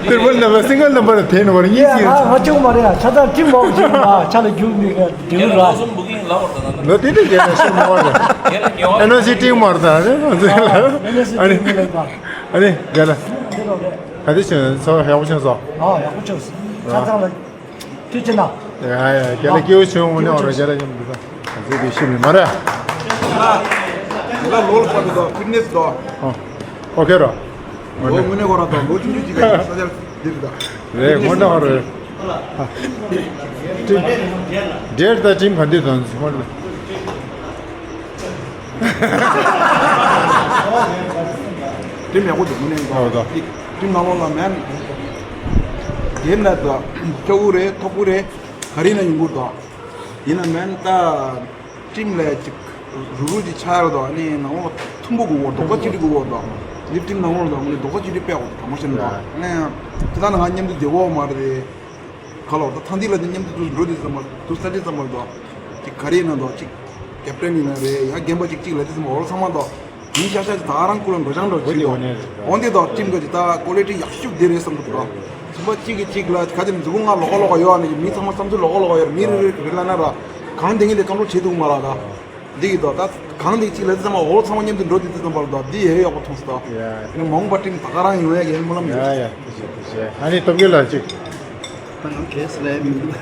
ཏིར་པལ་ནམ་བར་སིང་གལ་ནམ་བར་དེ་ནམ་བར་གཉིས་ཀྱི། ང་ང་ཅུང་མ་རེད་ཨ། ཆ་ཚང་ཁྲིམས་མང་ཞིག་ང་ཆ་ལ་རྒྱུག་མི་ག་དེ་རུ་ར། ལོ་དེ་དུས་རྒན་ལགས་ཤེས་མ་བར་ཨེ་ནོ་ཇི་ཏིང་མར་དང་ཨ་ནི་ཨ་ནི་རྒན་ལགས་ག་དེ་བྱུང་ཚོ་ཡག་པོ་བྱུང་སོང་། ཨ་ཡག་པོ་བྱུང་སོང་། ཆ་ཚང་ལ་ཐུགས་རྗེ་གནང་། ཡ་ཡ་རྒན་ལགས་སྐྱེ་བོ་ཆུང་ངུ་ནས་འོང་ར་རྒན་ལགས་མཉམ་དུ་ད་ཚོད་དེ་ཤི་མི་མ་ར། ལ་ལོ་ལ་པ་དུ་དོ་ཕིཊ་ནེ་སི་དོ། ཨོ་ཁེ་ར། ལོ་དངོས་གནས་ཁོ་རང་དང་ལོ་ཆུང་ཆུང་ཅིག་གི་ས་ཆར་འདིར་དང་། རེད་སྔོན་ནས་ཧོ་རེད། འབྲེལ་ད་ཁྲིམས་ག་འདི་དང་སྔོན་ལ། ཁྲིམས་ཡག་པོ་འདུག་དངོས་གནས་ཨོ་ད། ཁྲིམས་ནང་ལོགས་ལ་མེན། རྒན་ལ་དང་སྐྱོ་བོ་རེད་ཐོག་པོ་རེད་ག་རེ་ན་ཡོང་གི་དང་། ཡིན་ན་མེན་ད། ཁྲིམས་ལ་ཅིག་རུ་རུ་ཅིག་ཆགས་ཡོད་དོ། ཨ་ནི་ནང་ལོགས་མཐུན་པོ་དགོས་གོ་རྡོག་རྩ་གཅིག་སྒྲིལ་དགོས་གོ་དོ། འདི་ཁྲིམས་ནང་ལོགས་ལ་ཨ་ནི་རྡོག་རྩ་གཅིག་སྒྲིལ་དཔེ་གོ་དྲང་མོ་བཤད་ན་དོ། ཨ་ནི་ཁྱེད་རང་ང་མཉམ་དུ་བསྡད་གོ་མ་རེད། ག་ལོག་ད་ཐང་ཐིག་ལ་དེ་མཉམ་དུ་འགྲོ་དུས་ཙམ་པ་དུ་ས་དེ་ཙམ་པ་དོ། ཅིག་ག་རེ་ཡིན་ན་དོ་ཅིག་ཀེབ་ཏན་ཡིན་ན་རེད་ཡང་རྒན་པ་ཅིག་ཅིག་ལ་དེ་ཙམ་པ་འོ་ཚང་མ་དོ། མི་ཤ་ཤ་ཅིག་ད་རང་ཁུ་ལ་འགྲོ་ཅང་འགྲོ་ཅིག་འོ་དེ་འོ་ནས་རེད། འོ་འདི་དོ་ཊིམ་ག་ཅིག་ད་ཀོ་ལི་ཊི་ཡག་ཤོས་འདི་རེད་བསམ་གི་འདུག་རོ། ཚུན་པ་གཅིག་གིས་གཅིག་ལ་ག་ཅིག་མཛུབ་གུ་ང་ལོག་ག་ལོག་ག་ཡོད་ཨ་ནི་མི་ཚང་མ་བསམ་ཚུལ་ལོག་ག་ལོག་ག་ཡོད་མི་རེ་རེ་རེ་ལ་ན་ར། གང་དེ་ངས་དེ་ཀོན་ཊོལ་བྱེད་ཐུབ་མ་ར་ད། འདི་གི་དོ་ད་གང་དེ་གཅིག་ལ་དེ་ཚང་མ་འོ་ཚང་མ་མཉམ་དུ་འགྲོ་དེ་དེ་ཚང་མ་ལ་དོ་འདི་ཧེ་ཡག་པོ་མཐོང་སོང་ད། ཡ་ཡ། ཨ་ནི་མ་འོངས་པ་ཊིམ་ད་ག་རང་ཡོང་ཡ་གི་སྨོན་ལམ་ཡོད། ཡ་ཡ། དེ་བྱས་དེ་བྱས་ཨ་ནི་སྟོབས་རྒྱལ་ལགས་གཅིག་ད་ང་གས་ལས་མི་འདུག་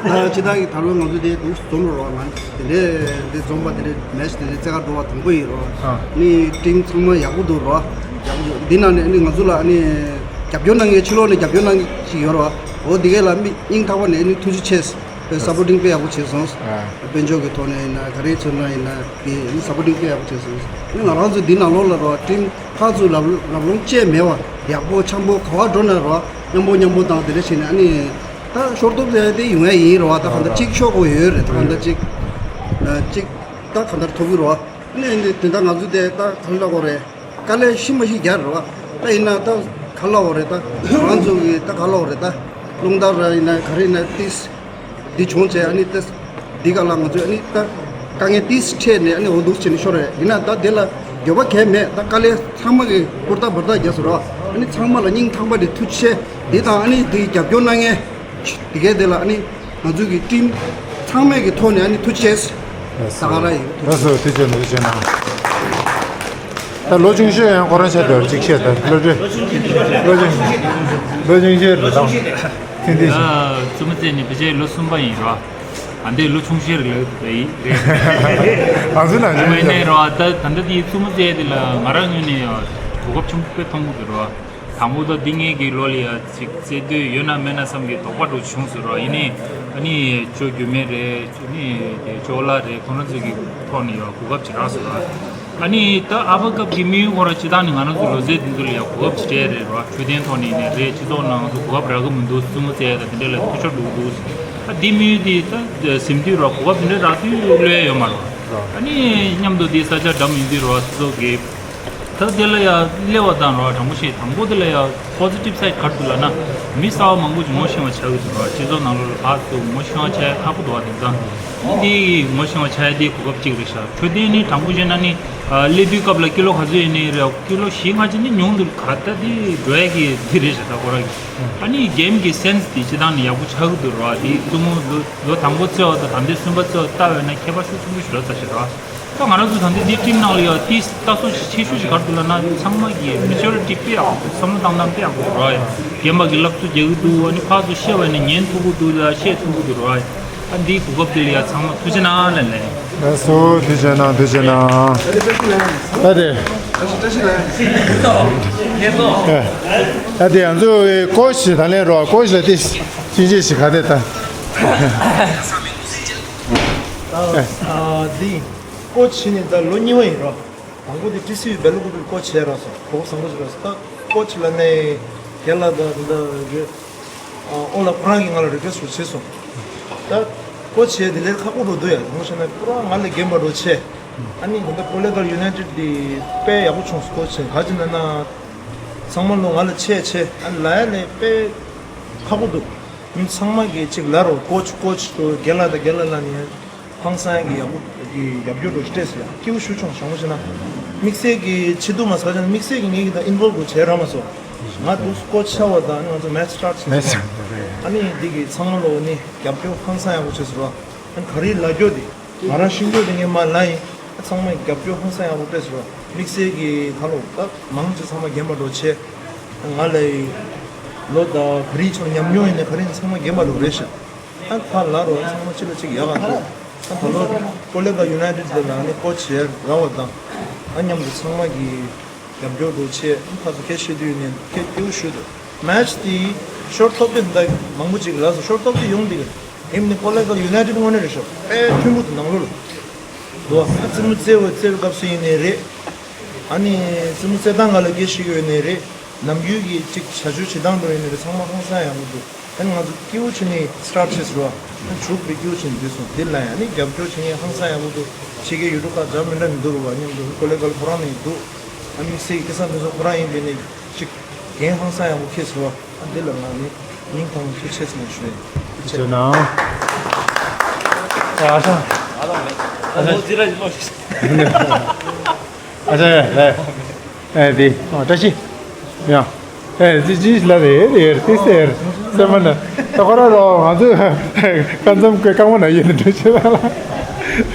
ཨ། ད་ཅི་ད་གི་ད་ལོ་ང་ཚོ་དེ་འདུག་འཛོམས་རོགས་ང་དེ་འདྲས་དེ་འཛོམས་པ་དེ་འདྲས་མེ་ཆི་དེ་འདྲས་རྩེ་ག་འགྲོ་བ་དང་པོ་ཡིན་རོགས། ཨ་ནི་ཊིམ་ཚང་མ་ཡག་པོ་འདུག་རོགས། ཡག་པོ་འདི་ནང་ནས་ནི་ང་ཚོ་ལ་ནི་རྒྱབ་སྐྱོར་གནང་མཁན་ཕྱི་ལོགས་ནས་རྒྱབ་སྐྱོར་གནང་མཁན་ཞིག་ཡོད་རོགས། འོ་དེ་གས་ལ་མི་སྙིང་ཐག་པ་ནས་ནི་ཐུགས་རྗེ་ཆེ། དཔེ་སཔོར་ཊིང་དཔེ་ཡག་པོ་བྱས་སོང་། ཨ། དཔལ་འབྱོར་གྱི་ཐོག་ནས་ཡིན་ན་ག་རེའི་ཚོད་ན་ཡིན་ན་དེ་ནི་སཔོར་ཊིང་དཔེ་ཡག་པོ་བྱས་སོང་། ནི་ང་རང་ཚོ་འདི་ནང་ལོགས་ལ་རོགས་ཊིམ་ཁག་ཚོ་ལབ་ལབ་ལོང་བཅས་མེད་པ་ཡག་པོ་འཆམ་པོ་ག་བ་འགྲོ་ན་རོགས་མཉམ་པོ་མཉམ་པོ་དང་དེ་འདྲ་བྱས་ནས་ཨ་ནི་ད་ཤོར་ཐོབ་དེ་དེ་ཡོང་ཡ་ཡིན་རོགས། ད་གང་ལྟར་གཅིག་ཤོར་དགོས་ཡོད་རེད། ད་གང་ལྟར་གཅིག་གཅིག་ད་གང་ལྟར་ཐོབ་ཀྱི་རོགས། ཨ་ནི་དེ་ད་ང་ཚོ་དེ་ད་ག་ལ་གོ་རེད། དཀའ་ལས་ཤི་མ་ཤི་རྒྱག་རེད་བ། ད་ཡིན་ན་ད་ག་ལ་འོ་རེད་ད། ང་ཚོ་གི་ད་ག་ལ་འོ་རེད་ད། རླུང་རྟ་ར་ཡིན་ན་ག་རེ་ཡིན་ན་ཏིས། འདི་བྱུང་བྱས་ཨ་ནི་ཏིས། འདི་ག་ལ་ང་ཚོས་ཨ་ནི་ད་དཀའ་ངལ་ཏིས་འཕྲད་ནས་ཨ་ནི་འོ་འདུག་བྱས་ནས་ཤོར་རེད། ཡིན་ན་ད་དེ་ལ་འགྱོད་པ་གས་མེད། ད་དཀའ་ལས་ཚང་མ་གི་ཧུར་ཐག་འབར་ཐག་རྒྱག་སོང་ར། ཨ་ནི་ཚང་མ་ལ་སྙིང་ཐག་པ་ནས་ཐུགས་རྗེ་ཆེ། འདི་དང་ཨ་ནི་འདི་རྒྱབ་སྐྱོར་གནང་མཁན། དེ་གའི་དེ་ལ་ཨ་ནི་ང་ཚོ་གི་ཊིམ་ཚང་མས་ཀྱི་ཐོག་ནས་ཨ་ནི་ཐུགས་རྗེ་ཆེ། ད་ག་ར་ཡིན། ལགས་སོ་ཐུགས་རྗེ་ཆེ་ཐུགས་རྗེ་གནང་། ད་ལོ་ཆུང་ཤོས་ཡང་ཁོ་རང་ཆ་དོར་གཅིག་བཤད་ད་ལོ་ཆུང་ལོ་ཆུང་ལོ་ཆུང་ཤོས་རེད་ད། ཐེངས་འདི་ཨ་བཙུན་མོ་བཙས་ནི་ཕལ་ཆེར་ལོ་གསུམ་པ་ཡིན་རོ། ཨ་འདི་ལོ་ཆུང་ཤོས་རེད་ལབ་ཡིན་རེད། ང་ཚོ་ནང་ཨ་མ་ཡིན་ནའི་རོ་ད་ད་ལྟ་འདི་བཙུན་མོ་བཙས་དེ་ལ་ང་རང་ངོས་ནས་གོ་སྐབས་ཆེན་པོ་དཔེ་མཐོང་གི་རོ། དང་པོ་ད་འདི་ངེད་ཀྱི་ལོ་ལ་ཡ་ཅིག་རྩེ་འདོད་ཡོད་ན་མེད་ན་བསམ་གྱི་དོགས་པ་འདྲ་བྱུང་སོང་ར། ཡིན་ནའི་ཨ་ནི་ཅོ་རྒྱུ་མེད་རེད། ཨ་ནི་དེ་ཅོ་ལགས་རེད། ཁོང་རང་ཚོ་གི་ཐོག་ནས་ཡ་གོ་སྐབས་ཅིག་རག་སོང་ར། ཨ་ནི་ད་ཨ་ཕ་སྐབས་ཀྱི་དམིགས་ཡུལ་ཁོ་ར་སྤྱིར་བཏང་ནས་ང་རང་ཚོ་ལོ་ཚད་འདི་ཚོ་ལ་ཡ་གོ་སྐབས་ཅིག་སྤྲད་རེད་ར། འཕྲོད་བསྟེན་ཐོག་ནས་ཡིན་ནའི་རེད། སྤྱི་ཚོགས་ནང་ང་ཚོ་གོ་སྐབས་རག་གི་མི་འདུག་བཙུན་མོ་བཙས་ཡ་ད་དེ་འདྲ་ལ་ཐུགས་ཞབས་འགྲོ་གི་འདུག་ཨ་འདི་དམིགས་ཡུལ་འདི་ད་ཟིན་དུས་ར་གོ་སྐབས་དེ་འདྲ་རག་དུས་གློད་ཡ་ཡོད་མ་རེད། ཨ་ནི་མཉམ་དུ་འདི་ས་ཆ་འགྲམ་ཡིན་དུས་ར་སོ་སོ་གི་ད་དེ་ལ་ཡ་སླེབས་པ་དང་རོ་དྲང་པོ་བཤད་དང་པོ་དེ་ལ་ཡ་པོ་སི་ཊིབ་སའི་ཌི་ག་རེ་འདུག་ལབ་ན། མི་གསར་པ་མང་པོ་ཅིག་ངོ་ཤེས་པ་ཆགས་ཀྱི་འདུག་རོ། སྤྱི་ཚོགས་ནང་ལོགས་ལ་ཕར་ཚུར་ངོ་ཤེས་པ་ཆགས་ཡ་ཁག་པོ་འདུག་བ། དེང་སང་འདི་ངོ་ཤེས་པ་ཆགས་ཡ་དེ་གོ་སྐབས་གཅིག་རེད་ཤག་འཕྲོད་བསྟེན་ནི་དྲང་པོ་བཤད་ན་ནི་སླེབས་དུས་སྐབས་ལ་ཀི་ལོ་ག་ཚོད་ཡིན་ནའི་རེད། ཀི་ལོ་བཞི་ལྔ་ཅིག་ནི་ཉུང་དུ་ག་ད་དེ་འགྲོ་ཡ་གི་དེ་རེད་ཤག་ད་ཁོ་རང་གི་ཨ་ནི་གེམ་གི་སེན་སི་དེ་སྤྱིར་བཏང་ནི་ཡག་པོ་ཆགས་ཀྱི་འདུག་རོ། དེ་བཙུན་མོ་ལོ་ལོ་དང་པོ་རྩེ་བ་དང་ད་ལྟའི་གསུམ་པ་རྩེ་བ་ལྟ་བས་ན་ཁྱད་པར་ཤུགས་ཆེན་པོ་ཞིག་རག་ཚར་ཤག་རོ། ད་ང་རང་ཚོ་ད་ལྟ་འདི་ཊིམ་ནང་ལ་ཡོད་དེ་ལྟ་སོ་ཆེ་ཤོས་ཤིག་ག་རེ་འདུག་ལབ་ན་ཚང་མ་གི་མེ་ཅོ་རི་ཊི་དཔེ་ཡག་པོ་འདུག་བསམ་བློ་བཏང་སྟངས་དཔེ་ཡག་པོ་འདུག་རོ། རྒན་པ་གི་ལབ་ཚུལ་རྒྱག་གི་འདུག་ཨ་ནི་ཕར་ཚུར་བཤད་པ་ནི་ཉན་ཐུབ་ཀྱི་འདུག་ལ་བཤད་ཐུབ་ཀྱི་འདུག་རོ། ཨ་འདིའི་གོ་སྐབས་འདི་ལ་ཡ་ཚང་མ་ཐུགས་རྗེ་གནང་ལབ་ལེ། ལགས་སོ་ཐུགས་རྗེ་གནང་ཐུགས་རྗེ་གནང་། ད་དེ་ད་དེ་ང་ཚོ་ཀོ་ཆི་ད་ལན་རོ་ཀོ་ཆི་ལ་དེ་ཅི་ཅི་ཞིག་ག་དེ་ད། ཨ་འདི་ཀོ་ཆི་ནི་ད་ལོ་གཉིས་པ་ཡིན་རོ། དང་པོ་དེ་ཊི་སི་ཝི་སྦེལ་ཀོབ་ཀྱི་ཀོ་ཆི་བྱས་རག་སོང་། གོ་སྐབས་བཟང་པོ་ཞིག་རག་སོང་། ད་ཀོ་ཆི་ལབ་ནས་རྒན་ལགས་དང་དེ་འདྲ་རེད། ཨོ་ལ་ཁོ་རང་གིས་ང་ལ་རི་ཀུ་ཨེ་སི་ཊི་བྱས་སོང་། ད་ཀོ་ཆི་བྱས་དེ་ལས་ཁག་པོ་འགྲོ་འདུག་ཡ། དངོས་བཤད་ན་ཁོ་རང་ང་ལས་རྒན་པ་འགྲོ་ཆེ། ཨ་ནི་ད་ལྟ་ཀོ་ལེ་གལ་ཡུ་ནའི་ཊེཌ་དེ་དཔེ་ཡག་པོ་བྱུང་སོང་། ཀོ་ཆི་ག་ཅི་ན་ན་ཚང་མ་ལོ་ང་ལས་ཆེ་ཆེ། ཨ་ནི་ལབ་ཡ་ལས་དཔེ་ཁག་པོ་འདུག་མི་ཚང་མ་གིས་གཅིག་ལབ་རོགས། ཀོ་ཆི་ཀོ་ཆི་འགྲོ་རྒན་ལགས་དང་རྒན་ལགས་ལབ་ནས། ཧང་སང་གི་ཡག་པོ་གི་རྒྱབ་སྐྱོར་འགྲོ་སྤྲད་སོང་ཡ། སྐྱིད་པོ་ཞུ་བྱུང་། བྱང་བ་ཞིག་ན་དམིགས་བསལ་གྱི་ཆེ་སྡུག་མ་ཟ་ཅང་དམིགས་བསལ་གྱི་ངེད་ཀྱི་ད་ཨིན་བོལ་བ་བྱས་ར་མ་སོང་། ང་འདུག་ཀོ་ཆ་བ་དང་ང་ཚོ་མེ་ཆི་སི་ཊར་ཊི་བྱས་སོང་། ཨ་ནི་འདི་གི་ཚང་མ་ལོ་ནི་རྒྱབ་སྐྱོར་ཧང་སང་ཡག་པོ་བྱས་སོང་ར། ཨ་ནི་ག་རེ་ལབ་རྒྱུ་དེ་ང་རང་ཤེས་རྒྱུ་དེ་ངས་མ་ལབ་ཡིན། ཚང་མས་རྒྱབ་སྐྱོར་ཧང་སང་ཡག་པོ་སྤྲད་སོང་ར། དམིགས་བསལ་གྱི་ཁ་ལོ་ད་མང་ཆེ་ཚང་མ་རྒན་པ་འགྲོ་ཆེ། ང་ལ་ལོ་ད་ག་རེ་ཆོ་ཉམས་མྱོང་ཡིན་ནའི་ག་རེ་ཡིན་ཚང་མ་རྒན་པ་འགྲོ་རེད་ཤག་ཨ་ཕར་ལ་རོ་ཚང་མ་ཅི་ལ་ཅིག་ཡག་ག་འདུག་ཨ་ད་ལོ་ཀོ་ལེ་གལ་ཡུ་ནའི་ཊེཌ་དེ་ལ་ནི་ཀོ་ཆི་བྱས་རག་པ་དང་། ཨ་མཉམ་དུ་ཚང་མ་གིས་རྒྱབ་སྐྱོར་འགྲོ་ཆེ། ཨ་ཕར་ཚུར་སྐད་བཤད་དུས་ནས་སྐད་སྐྱིད་པོ་ཞུ་འདུག་མེ་ཆི་དེ་ཤོར་ཐོབ་དེ་འདྲ་མང་པོ་ཅིག་ལ་སོ་ཤོར་ཐོབ་དེ་ཡོང་འདུག་ཨེམ་ནི་ཀོ་ལེ་གལ་ཡུ་ནའི་ཊེཌ་དངོས་གནས་རེད་ཤག་དཔེ་མཐུན་པོ་འདུག་ནང་ལོགས་ལ་འདུག་ཨ་བཙུན་མོ་བརྩེ་བ་བརྩེ་བའི་སྐབས་སུ་ཡིན་ནའི་རེད། ཨ་ནི་བཙུན་མོ་བརྩེ་སྟངས་སྒང་ལ་སྐད་བཤད་ཀྱི་ཡོད་ནའི་རེད། ནམ་རྒྱུན་གྱི་ཅིག་བྱ་སྤྱོད་བྱེད་སྟངས་འདྲ་ཡིན་ནའི་རེད། ཚང་མ་ཧང་སང་ཡག་པོ་འདུག་ཨ་ནི་ང་ཚོ་སྐྱིད་པོ་བྱས་ནས་སི་ཊར་ཊི་བྱས་སོང་ར། ཨ་ནི་འཇུག་པའི་སྐྱིད་པོ་བྱས་ནས་འདུག་སོང་། དེ་ལ་ཡང་ཨ་ནི་རྒྱབ་སྐྱོར་བྱེད་མཁན་ཧང་སང་ཡག་པོ་འདུག་ཕྱི་རྒྱལ་ཡུལ་གྲུ་ཁག་འདྲ་མི་འདྲ་ནས་འདུག་རུ་བ་མཉམ་དུ་ཀོ་ལེ་གལ་ཁོ་རང་ནས་འདུག་ཨ་ནི་སི་ཁེ་ས་འདི་ཚོ་ཁོ་རང་ཡིན་པས་ནས་ཅིག་འགན་ཧང་སང་ཡག་པོ་འཁྱེར་སོང་ར། ཨ་འདི་ལ་ང་ནི་སྙིང་ཐག་པ་ནས་ཐུགས་རྗེ་ཆེ་ཟེར་ནས་ཞུ་ཡ་ཡིན། ཐུགས་རྗེ་གནང་། ཨ་ཨ་ཤ། ཨ་ལོ་ཟི་ར་ལོ། ཨ་ ཨ་ཅག་ཡ་ལ། ཨེ་དེ་ཨ་བཀྲ་ཤིས། ཡ། ཨེ་ཅི་ཅི་ལ་རེད་རེད་དེ་ཟེར། སེམས་མ་ན་ད་ཁོ་ར་རོ་ང་ཚོ་ཀ་འཛོམས་ཀྱི་རྐང་པ་ན་ཡོད་འགྲོ་ཆེ་ལ། ལ་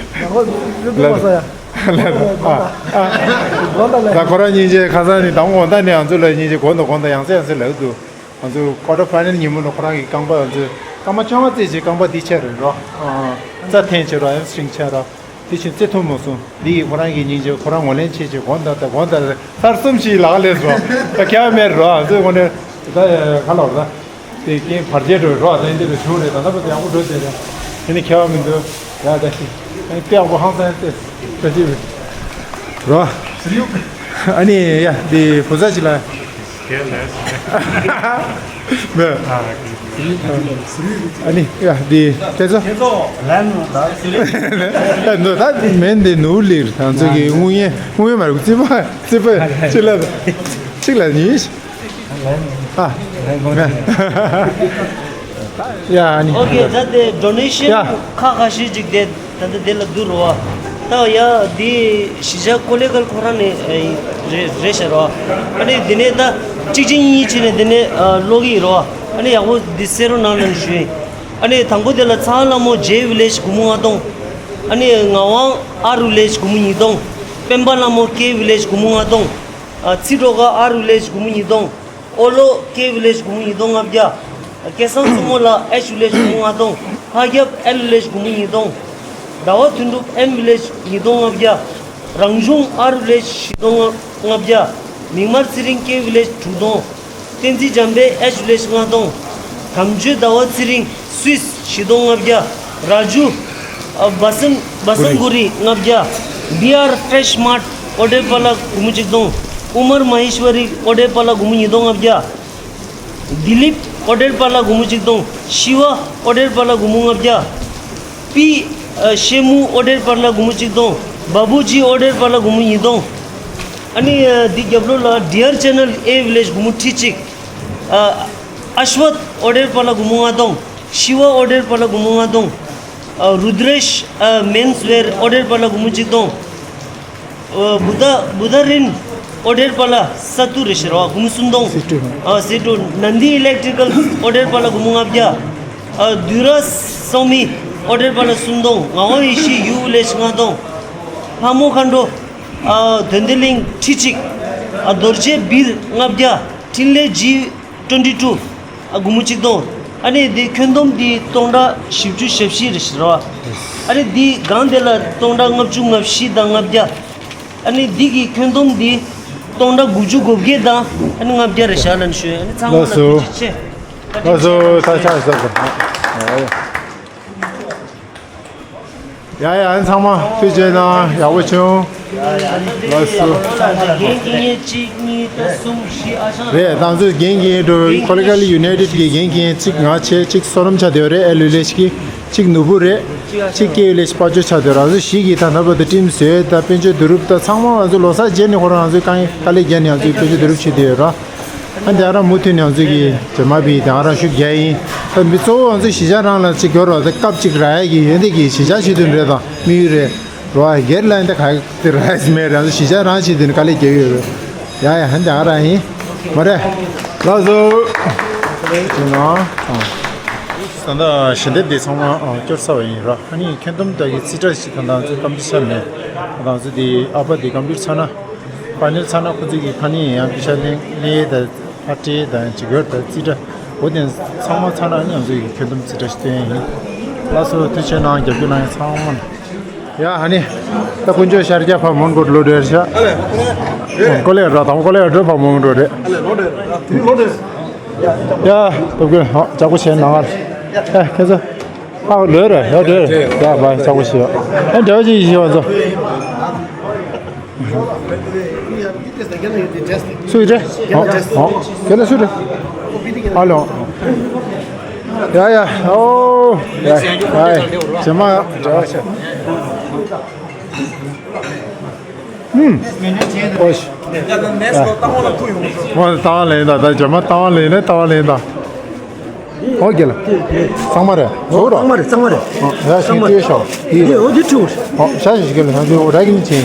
ལ་ཨ་ཨ་ད་ཁོ་ར་སྙིང་རྗེ་ཁ་སང་ནི་དང་པོ་ད་ནི་ང་ཚོ་ལ་སྙིང་རྗེ་གོ་འདུག་གོ་འདུག་ཡང་སེ་ཡང་སེ་ལ་འདུག་ང་ཚོ་ཀོ་ཊར་ཕའི་ནལ་ཉིན་མོ་ལ་ཁོ་རང་གི་རྐང་པ་ང་ཚོ་སྐར་མ་བཅོ་ལྔ་རྩེད་བྱས་རྐང་པ་འདི་ཆད་རེད་རོ། རྩ་འཐེན་བྱས་རོ་ཧེམ་སི་ཊིང་ཆད་རོ། དེ་བཞིན་རྩེ་ཐུབ་མ་སོང་། འདི་ཡིས་ཁོ་རང་གི་སྙིང་རྗེ་ཁོ་རང་ངོས་ལེན་བྱེད་ཅེས་དགོངས་དག་དང་དགོངས་དག་ཚར་གསུམ་ཞིག་ལག་ལས་སོ། ད་ཁྱེད་མེད་རོ་ཚོས་ངོ་ནས་ད་ག་ལོག་ད། དེ་རྐྱེན་བར་ཆད་འགྲོ་རོ་ད་འདི་ལ་བྱུང་རེད། ད་ལྟ་བུ་དེ་ཡག་པོ་འགྲོ་བསྡད་རེད། དེ་ནི་ཁྱེད་མི་འདུག་ཡ་ད་ཤི། ཨ་ནི་སྟེགས་པོ་ཧང་སང་སྟེ་ད་ཅི་རོ། ཨ་ནི་ཡ་འདི་བུ་ཚ་ཅི་ལ། མེ། ཨ་ནི་ཡ་འདི་ཁྱེད་ཚོ། ཁྱེད་ཚོ་ལན་ནོ་ད་སུ་རེད། ད་ནོ་ད་མེན་འདི་ནུ་ལིར་ང་ཚོ་གི་དངུལ་ཡན་དངུལ་ཡན་མ་རེད་རྩིས་པ་རྩིས་པ་ཅི་ལ་ཅིག་ལ་ནི། ཨ། ཡ་ཨ་ནི། ཨོ་ཁེ་ད་དེ་ཌོ་ནེ་ཤན་ཡ། ཁ་ཁ་ཤས་ཅིག་དེ། ད་ལྟ་དེ་ལ་བསྡུར་རོ། ད་ཡ་དེ་གཞིས་ཆགས་ཀོ་ལེ་གལ་ཁོ་རང་ནས་རེད་རེད་ཤ་རོ། ཨ་ནི་དེ་ནས་ད་གཅིག་གཅིག་གཉིས་གཉིས་བྱས་ནས་དེ་ནས་ཀློག་གི་ཡིན་རོ། ཨ་ནི་ཡག་པོ་འདི་གསན་རོགས་གནང་ལབ་ཞུ་ཡིན། ཨ་ནི་དང་པོ་དེ་ལ་ཚ་བ་ལྷ་མོ་ཇེ་ཝི་ལེཇ་སྒོར་མོ་ལྔ་སྟོང་། ཨ་ནི་ངག་དབང་ཨར་ཝི་ལེཇ་སྒོར་མོ་ཉིས་སྟོང་། སྤེན་པ་ལྷ་མོ་ཀེ་ཝི་ལེཇ་སྒོར་མོ་ལྔ་སྟོང་། ཨ་ཚེ་སྒྲོལ་དཀར་ཨར་ཝི་ལེཇ་སྒོར་མོ་ཉིས་སྟོང་། ཨོ་ལོ་ཀེ་ཝི་ལེཇ་སྒོར་མོ་ཉིས་སྟོང་ལྔ་བརྒྱ། སྐལ་བཟང་མཚོ་མོ་ལགས་ཨེཆ་ཝི་ལེཇ་སྒོར་མོ་ལྔ་སྟོང་། ཕ་རྒྱལ་ཨེལ་ཝི་ལེཇ་སྒོར་མོ་ཉིས་སྟོང་། ཟླ་བ་དོན་གྲུབ་ཨེམ་ཝི་ལེཇ་ཉིས་སྟོང་ལྔ་བརྒྱ། རང་བྱུང་ཨར་ཝི་ལེཇ་བཞི་སྟོང་ལྔ་བརྒྱ། མིག་དམར་ཚེ་རིང་ཀེ་ཝི་ལེཇ་དྲུག་སྟོང་། བསྟན་འཛིན་འཇམ་དཔལ་ཨེཆ་ཝི་ལེཇ་ལྔ་སྟོང་། དམ་ཆོས་ཟླ་བ་ཚེ་རིང་སུད་སི་བཞི་སྟོང་ལྔ་བརྒྱ། ར་ཇུ། ཨ་བ་སན་བ་སན་གུ་རི་ལྔ་བརྒྱ། བི་ཨར་ཕེ་རེཤ་མཱར་ཨོ་ཌེར་པཱ་ལགས་སྒོར་མོ་གཅིག་སྟོང་། ཨུ་མར་མ་ཧེ་ཤ་ཝ་རི་ཨོ་ཌེར་པཱ་ལགས་སྒོར་མོ་ཉིས་སྟོང་ལྔ་བརྒྱ། དི་ལིབ་ཨོ་ཌེར་པཱ་ལགས་སྒོར་མོ་གཅིག་སྟོང་། ཤི་ཝ་ཨོ་ཌེར་པཱ་ལགས་སྒོར་མོ་ལྔ་བརྒྱ། པི་ཨ་ཤེ་མུ་ཨོ་ཌེར་པཱ་ལགས་སྒོར་མོ་གཅིག་སྟོང་། བ་བུ་ཇི་ཨོ་ཌེར་པཱ་ལགས་སྒོར་མོ་ཉིས་སྟོང་། ཨ་ནི་ཨ་འདི་རྒྱབ་ལོགས་ལ་ཌི་ཨར་ཅེ་ནལ་ཨེ་ཝི་ལེཇ་སྒོར་མོ་ཁྲི་གཅིག། ཨ་ཨ་ཤ་ཝད་ཨོ་ཌེར་པཱ་ལགས་སྒོར་མོ་ལྔ་སྟོང་། ཤི་ཝ་ཨོ་ཌེར་པཱ་ལགས་སྒོར་མོ་ལྔ་སྟོང་། ཨ་རུ་དྲེཤ་ཨ་མེན་སི་ཝེར་ཨོ་ཌེར་པཱ་ལགས་སྒོར་མོ་གཅིག་སྟོང་། ཨ་བུ་ད་བུ་ད་རིན་ཨོ་ཌེར་པཱ་ལགས་ས་ཏུ་རེ་ཤི་རོ་སྒོར་མོ་སུམ་སྟོང་། སི་ཏུ། ཨ་སི་ཏུ། ནན་དི་ཨི་ལེག་ཊི་ཀལ་ཨོ་ཌེར་པཱ་ལགས་སྒོར་མོ་ལྔ་བརྒྱ། ཨ་དུ་ར་སོ་མི་ཨོ་ཌེར་པཱ་ལགས་སུམ་སྟོང་། ངག་དབང་ཡེ་ཤེས་ཡུ་ཝི་ལེཇ་ལྔ་སྟོང་། ལྷ་མོ་མཁའ་འགྲོ། ཨ་དོན་ལྡན་གླིང་ཁྲི་གཅིག། ཨ་རྡོ་རྗེ་སྦིར་ལྔ་བརྒྱ། འཕྲིན་ལས་ཇི་ཊུ་ཝེན་ཊི་ཊུ། ཨ་སྒོར་མོ་གཅིག་སྟོང་། ཨ་ནི་འདི་ཁྱོན་བསྡོམས་འདི་སྟོང་ཕྲག་བཞི་བཅུ་ཞེ་བཞི་རེད་ཤི་རོ། ཨ་ནི་འདི་སྒང་དེ་ལ་སྟོང་ཕྲག་ལྔ་བཅུ་ང་བཞི་དང་ལྔ་བརྒྱ། ཨ་ནི་འདི་གི་ཁྱོན་བསྡོམས་འདི་སྟོང་ཕྲག་དགུ་བཅུ་གོ་བརྒྱད་དང་ཨ་ནི་ལྔ་བརྒྱ་རེད་ཤག་ལབ་ནས་ཞུ། ཨ་ནི་ཚང་མ་ལ་ལགས་སོ། ཐུགས་རྗེ་ཆེ། ལགས་སོ། ད་ཆ་ཟེར་གོ། ཡ་ཡ། ཨ་ནི་ཚང་མ་ཐུགས་རྗེ་གནང་། ཡག་པོ་བྱུང་། ལགས་སོ། རྒན་རྒན་གཉིས་གཅིག་གཉིས་ད་གསུམ་བཞི། ཨ་ཞང་རེད། ད་ཚོ་རྒན་གྱི་འགྲོ་ཁོ་ལི་གལ་ཡུ་ནའི་ཊེཌ་གི་རྒན་གྱི་གཅིག་ང་བྱས། གཅིག་བསོད་ནམས་ཆགས་བསྡད་ཡོད་རེད། ཨེ་ལུ་ལེ་ཤི་གི། གཅིག་ནོར་བུ་རེད། གཅིག་སྐྱེ་ཡུལ་ལས་དཔལ་འབྱོར་ཆགས་དུས་རང་ཚོ་ཞིག་གིས་ད་ལྟ་བར་དུ་ཊིམ་བཟོས་དང་དཔལ་འབྱོར་བསྡུ་རུབ་དང་ཚང་མ་ང་ཚོ་ལོ་གསར་རྗེས་ནས་ཁོ་རང་ང་ཚོའི་དཀའ་ངལ་དཀའ་ལས་བརྒྱབ་ནས་ང་ཚོའི་དཔལ་འབྱོར་བསྡུ་རུབ་བྱེད་དུ་ཡོད་ར། ཨ་འདི་ང་རང་མུ་མཐུད་ནས་ང་ཚོ་གི་རྗེས་མ་བི་དེ་ང་རང་ཤུགས་རྒྱག་ཡིན། ད་མི་གཙོ་བོ་ང་ཚོ་གཞིས་ཆགས་རང་ལ་གཅིག་གྱོར་རོགས་དེ་སྐབས་གཅིག་རག་ཡ་གི་ཡོད་འདི་གི་གཞིས་ཆགས་བྱེད་དུ་རེད་དང་དམིགས་ཡུལ་རེད། རོགས་སྒེར་ལ་འདི་ག་དེ་རག་ཡ་མེད་རེད། ང་ཚོ་གཞིས་ཆགས་རང་བྱེད་དུ་ནས་དཀའ་ལས་རྒྱག་ཡོད་རེད། ཡ་ཡ། ཨ་འདི་ང་རང་ཡིན། མ་རེད། ལགས་སོ། ཅི་ན། ད་ལྟ་ཞལ་འདེབས་འདི་ཚང་མ་ཨ་སྐྱོར་ཚར་བ་ཡིན་ར། ཨ་ནི་ཁྱོན་བསྡོམས་དག་གི་རྩིས་ཁྲ་ཞིག་ད་ལྟ་ང་ཚོ་ཀམ་པུ་ཊར་ཆ་མེད། ང་ཚོ་འདི་ཨ་ཕ་འདི་ཀམ་པུ་ཊར་ཆ་ན། ཕ་ནེལ་ཆ་ན་ཁོ་ཚོ་གི་ཕ་ནི་ཡང་པི་ཤ་ལེན་ལེ་ད་ཕ་ཏྲེ་ད་ཅི་གོ་ད་རྩིས་ཁྲ་འོ་དེ་ཚང་མ་ཆ་ན་ཨ་ནི་ང་ཚོ་གི་ཁྱོན་བསྡོམས་རྩིས་ཁྲ་ཞིག་སྟོན་ཡ་ཡིན། ལགས་སོ། ཐུགས་རྗེ་གནང་། རྒྱབ་སྐྱོར་གནང་ཡ་ཚང་མ་ལ། ཡ་ཧ་ནི། ད་དཀོན་མཆོག་ཤར་རྒྱག་ཕ་མོན་གོ་ལོ་ཌེར་ཤ། ཀོ་ལེ་ར་དང་ཀོ་ལེ་ར་ཕ་མོན་གོ་རེད། ཡ་ད་གོ་ཧ་ཅག་པོ་བྱས་ན་ང་། ཡ་ཁྱེད་ཚོ། ཧ་ལོས་ར་ཡ་དེ་ཡ་བ་ཅག་པོ་བྱས་ཡ། ཨ་འདྲ་བ་ཅིག་བྱས་བ་ཚོ། སུ་ཡི་རེད། ཨོ་ཨོ་ཁྱེད་ལ་སུ་རེད། ཨ་ལོ། ཡ་ཡ། ཨོ་ཡ་ཡ། ཇེ་མ་འདྲ་བ་ཆེ། ཨུམ། ཨོ་ཤི། ཨོ་ཏང་ལེན་ད། ད་ཇེ་མ་ཏང་ལེན་ནས་ཏང་ལེན་ད། ཨོ་རྒྱལ་ལ། གཙང་མ་རེད། ཟོ་ར། གཙང་མ་རེད། གཙང་མ་རེད། ཨོ་ཡ་ཤི་ཏུ་ཤོ། ཡི་ཨོ་དི་ཁྲུ། ཨོ་ཤ་ཤི་ཤི་རྒྱལ་ལ་ཤ་ཤི་ར་གི་ནི་ཆེན།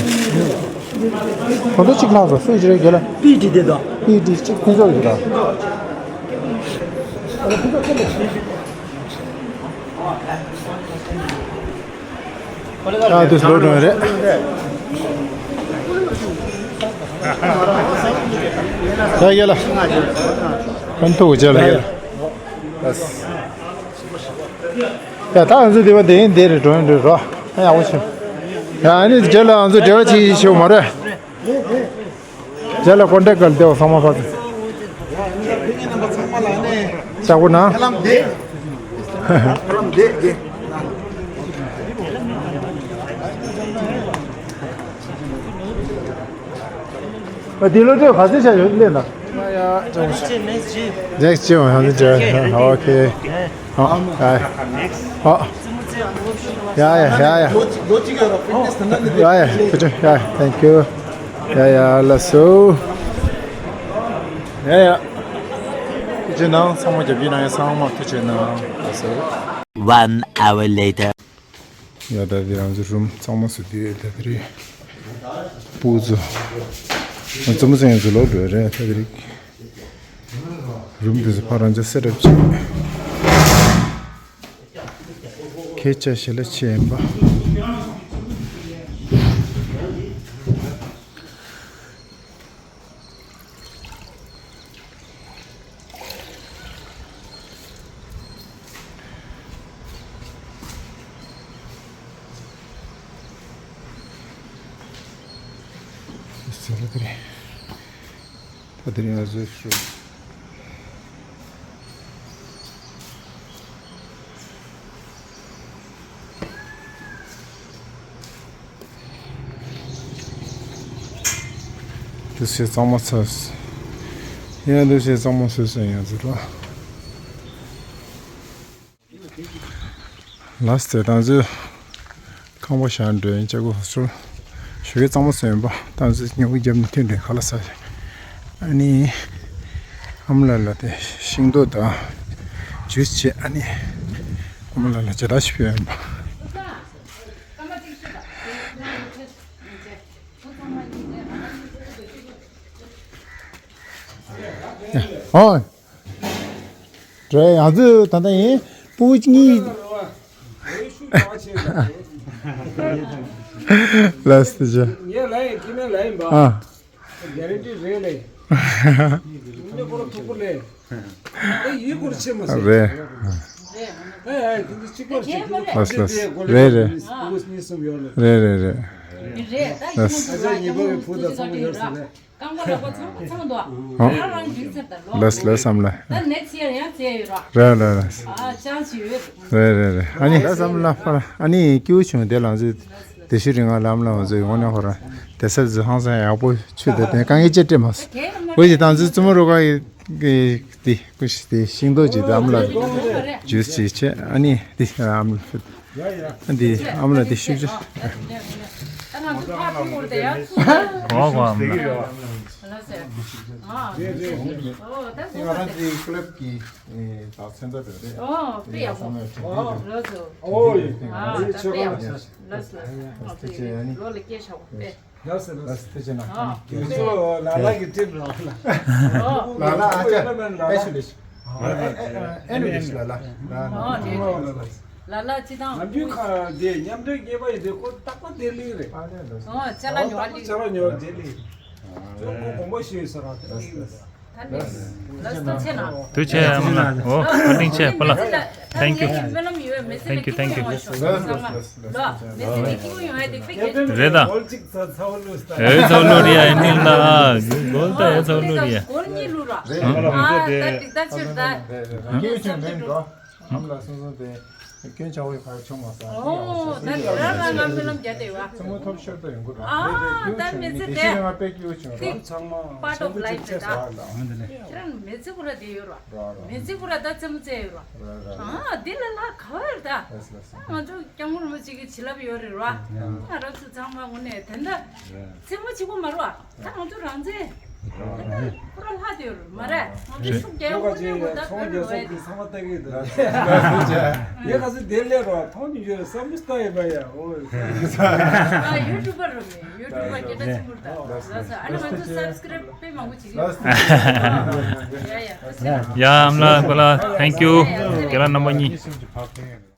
ད་ལྟ་གཅིག་ལྷག་སོང་སུ་ཡི་རེད་རྒན་ལགས། པི་ཏི་དེ་དང་། པི་ཏི་གཅིག་ཕུན་ཚོགས་ཡོད་ལ། ཨ་དུས་ལོ་གྲོན་རེད། ཡ་རྒན་ལགས། ཕན་ཐོགས་ཀྱི་རྒྱ་ལ་རྒན་ལགས། ཡ་ད་ང་ཚོ་དེ་བ་དེ་ཡིན་དེ་རེད་འགྲོ་ཡིན་འགྲོ་རོགས། ཡག་པོ་བྱུང་། ཡ་ཨ་ནི་རྒན་ལགས་ང་ཚོ་འབྲེལ་བ་བྱེད་ཤེས་མ་རེད། རྒན་ལགས་ཀོན་ཊེག་ག་ལ་བདེ་བ་ཚང་མ་ཕར་ཚུར། ཡག་པོ་ན། ཨ་དེ་ལོ་དེ་ག་ཚོད་བྱ་ཡོད་ལས་ན། ཡ་ཡ་ཅང་ནེགསི་ཅི་ནེགསི་ཅི་ཧ་ནི་ཅི་ཨོ་ཁེ། ཨ་ཨ་ཨ་ཡ་ཡ་ཡ་ཡ། ཡ་ཡ་ཁུ་ཆུ་ཡ་thank you། ཡ་ཡ་ལགས་སོ། ཡ་ཡ། ཐུགས་རྗེ་གནང་། ཚང་མ་རྒྱབ་སྐྱོར་གནང་ཡ་ཚང་མ་ཐུགས་རྗེ་གནང་། ལགས་སོ། One hour later. ཡ་ད་དེ་རང་ཚོ་རུམ་གཙང་མ་བཟོ་དུས་ད་དེ་རེད། སྤུ་གུ་ཚོ་རྩེད་མོ་རྩེ་མཁན་ཚོ་ལོག་འགྲོ་ཡ་རེད། ད་དེ་རེད། རུམ་དེ་ཚོ་ཕར་རང་ཚོ་སེ་ཊབ་བྱེད། ཁྱེད་ཅག་ཞལ་ལག་ཕྱེ་ཡིན་པ། ཟེར་བ་དེ་རེད། ད་དེ་རིང་ང་ཚོའི་ཧྲུ། དུས་ཚོད་གཙང་མ་ཚར། ཡང་དུས་ཚོད་གཙང་མ་བཟོས་སོང་ཡང་ཟེར་རོ། ལགས་སོ། ད་ང་ཚོས་ཁང་པ་བཞག་འགྲོ་ཡིན། ལྕགས་སྒོ་ཧོ་སུལ་ཞོགས་ཀས་གཙང་མ་བཟོས་ཡིན་པ། ད་ང་ཚོས་ཉིན་གུང་རྒྱབ་ནས་ཐོན་འདྲེ་ཁ་ལག་ཟ། ཨ་ནི་ཨ་མ་ལགས་ལ་དེ་ཤིང་ཏོག་དང་ཇུས་བྱས། ཨ་ནི་ཨ་མ་ལགས་ལ་མཇལ་དར་ཞིག་ཕུལ་ཡིན་པ། ཨོ། དྲོད་ཡང་ཚོད་ད་ལྟ་ཡིན། སྤུ་གུ་གཉིས། ལགས་སོ་ཅི། ངས་ལ་ཡིན་ཁྱི་མེད་ལ་ཡིན་པ། ཨ། ག་རེ་འདྲི་རེད་ལེ། ངས་ཁོ་རང་ཐུག་པོ་ལེ། ཨེ་ཡིད་སྐོར་ཆེ་མ་སོང་། རེད། ཨེ་ཨེ་ཁྱི་འདི་གཅིག་པར་བྱེད་ཀྱི་ལགས་སོ་ལགས་སོ། རེད་རེད། སྤུ་གུ་གཉིས་གསུམ་ཡོད་ལེ། རེད་རེད་རེད། ལགས་སོ། ཨ་ཅག་ཉི་མ་བའི་བུ་དང་ཚང་མ་ཡོད་ཟེར་ལེ། རྐང་པ་ལག་པ་ཚང་མ་ཚང་འདུག་ཨ། ཨོ། ཁ་རང་རྒྱུག་ཚར་དང་ལོ། ལགས་ལགས་བསམ་ལ། ད་ནེགསི་ཡར་ཡང་བཙལ་ཡོད་ར། རེད་རེད་རེད། ཨ་ཅང་ཞིག་ཡོད། རེད་རེད་རེད། ཨ་ནི་ལགས་བསམ་ལ་ཕར་ཨ་ནི་སྐྱིད་པོ་བྱུང་། དེ་ལང་ཚོ་དེ་ཤུ་རིང་ང་ལམ་ལ་ང་ཚོ་ཡོང་ནས་ཧོ་ར་དེ་སར་ཚོ་ཧང་སང་ཡག་པོ་ཆུ་དེ་དེ་དཀའ་ངལ་ཅི་སྤྲད་མ་སོང་། འོ་ཞིག་ད་ཚོ་བཙུན་མོ་རོ་ཁ་གི་དེ་ཀུ་ཤི་དེ་ཤིང་ཏོག་ཅིག་དེ་ཨ་མ་ལ་ཇུས་ཅིག་བྱས། ཨ་ནི་དེ་ཨ་མ་ལ་ཕུད། འདི་ཨ་མ་ལ་འདི་ཤུགས་ཆེ། ད་ང་ཚོ་ཕར་ཕུལ་བར་དེ་ཡར་ཚུར། གོ་གོ་ཨ་མ་ལ། ལགས་སོ། ཨ། ཨོ་ད་ང་རང་ཚོའི་ཀི་ལབ་ཀྱི་ད་མཚན་རྟགས་དེ་རེད། ཨོ་དཔེ་ཡག་པོ། ལགས་སོ། ཨོ་ཨ་ད་དཔེ་ཡག་པོ། ལགས་སོ་ལགས་སོ། ལོ་ལ་སྐྱེས་ཤོག་དཔེ། ལགས་སོ་ལགས་སོ། ཐུགས་རྗེ་གནང་། ཨ། ཁྱེད་ཚོ་ལ་ལ་གི་ཁྲིད་རོགས་ལ། ཨོ། ལ་ལ་ཨ་ཅག་ཨེ་ཤུ་ལི་ཤི། ཨེ་ཨེ་ཨེ་ནུ་ལི་ཤི་ལ་ལ། ཨོ་རེད་རེད། ལ་ལ་ཅི་དང་། ནམ་རྒྱུན་ཁ་དེ་མཉམ་འབྲེལ་རྒྱས་པ་ཡིན་དུས་ཁོ་རྟག་པར་བདེ་ལེགས་རེད། ཨོ་ཅ་ལག་ཉོ་བ་ལི། ཅ་ལག་ཉོ་བ་བདེ་ལེགས་རེད། ཁྱོད་ཁོ་དགོངས་པ་ཞུས་ཟེར་ར་དེ་ལེགས་རེད། ལགས་སོ་ཆེ་ན། ཐུགས་རྗེ་ཆེ་ཨ་མ་ལགས། ཨོ་བཀའ་དྲིན་ཆེ་པ་ལགས། Thank you། Thank you, thank you། རེད་ད། ཨེ་ཚོ་ལུ་རི་ཡ་ཨེ་ནི་ལ་གོལ་ད་ཨེ་ཚོ་ལུ་རི་ཡ། ཨ་ད་ད་ད་ད་ཨམ་ལ་སོང་སོང་དེ། སྐྱོན་ཆ་བོ་ཡི་ཕར་ཆུང་མ་ས། ཨོ་ད་དེ་རང་རང་ང་སྨོན་ལམ་རྒྱག་བསྡད་ཡོད་ཨ། ཚང་མ་ཐོབ་ཤོར་ད་ཡོང་གི་རེད། ཨ་ད་མི་ཚེ་དེ་ང་དཔེ་སྐྱིད་པོ་བྱུང་ར། Part of life རེད་ད། ཁྱེད་རང་མི་ཚེ་ཁོ་ར་དེ་ཡོད་ར། མི་ཚེ་ཁོ་ར་ད་རྩེད་མོ་རྩེ་ཡོད་ར། ཨ་དེ་ལ་ལ་ག་བ་ཡོད་ད། ང་ཚོ་སྐྱབས་མགོན་རིན་པོ་ཆེ་གི་བྱིན་རླབས་ཡོད་རེད་ར། ང་རང་ཚོ་ཚང་མ་དངོས་གནས་དེ་འདྲ་རྩེད་མོ་གཅིག་པོ་མ་རེད་བ། ད་ང་ཚོ་རང་བཙན། ཁོ་རང་ལྷ་དེ་ཡོད་མ་རེད། ང་ཚོ་ཤུགས་རྒྱག་ཡོང་ཁོ་ཅིག་ཚོང་རྒྱག་ས་དེ་ཚང་མ་ལྟ་གི་འདུག་ངས་ཁ་སང་དེ་སླེབས་རོགས་མཐོང་མྱོང་ཡོད་བསམ་བློ་བཏང་ཡོད་པ་ཡ། ཨོ། ཡུ་ཊུབ་པར་རོ་མེ་ཡུ་ཊུབ་པར་སྐད་གྲགས་ཆེན་པོ་རེད་ད། ལགས་སོ། ཨ་ནི་ང་ཚོ་སབ་སི་ཀ་རེབ་དཔེ་མང་པོ་བྱེད་ཀྱི་ཡོད། ཡ་ཡ། ཡ་ཨ་མ་ལགས་པ་ལགས། Thank you། རྒན་ལགས་རྣམ་པ་གཉིས།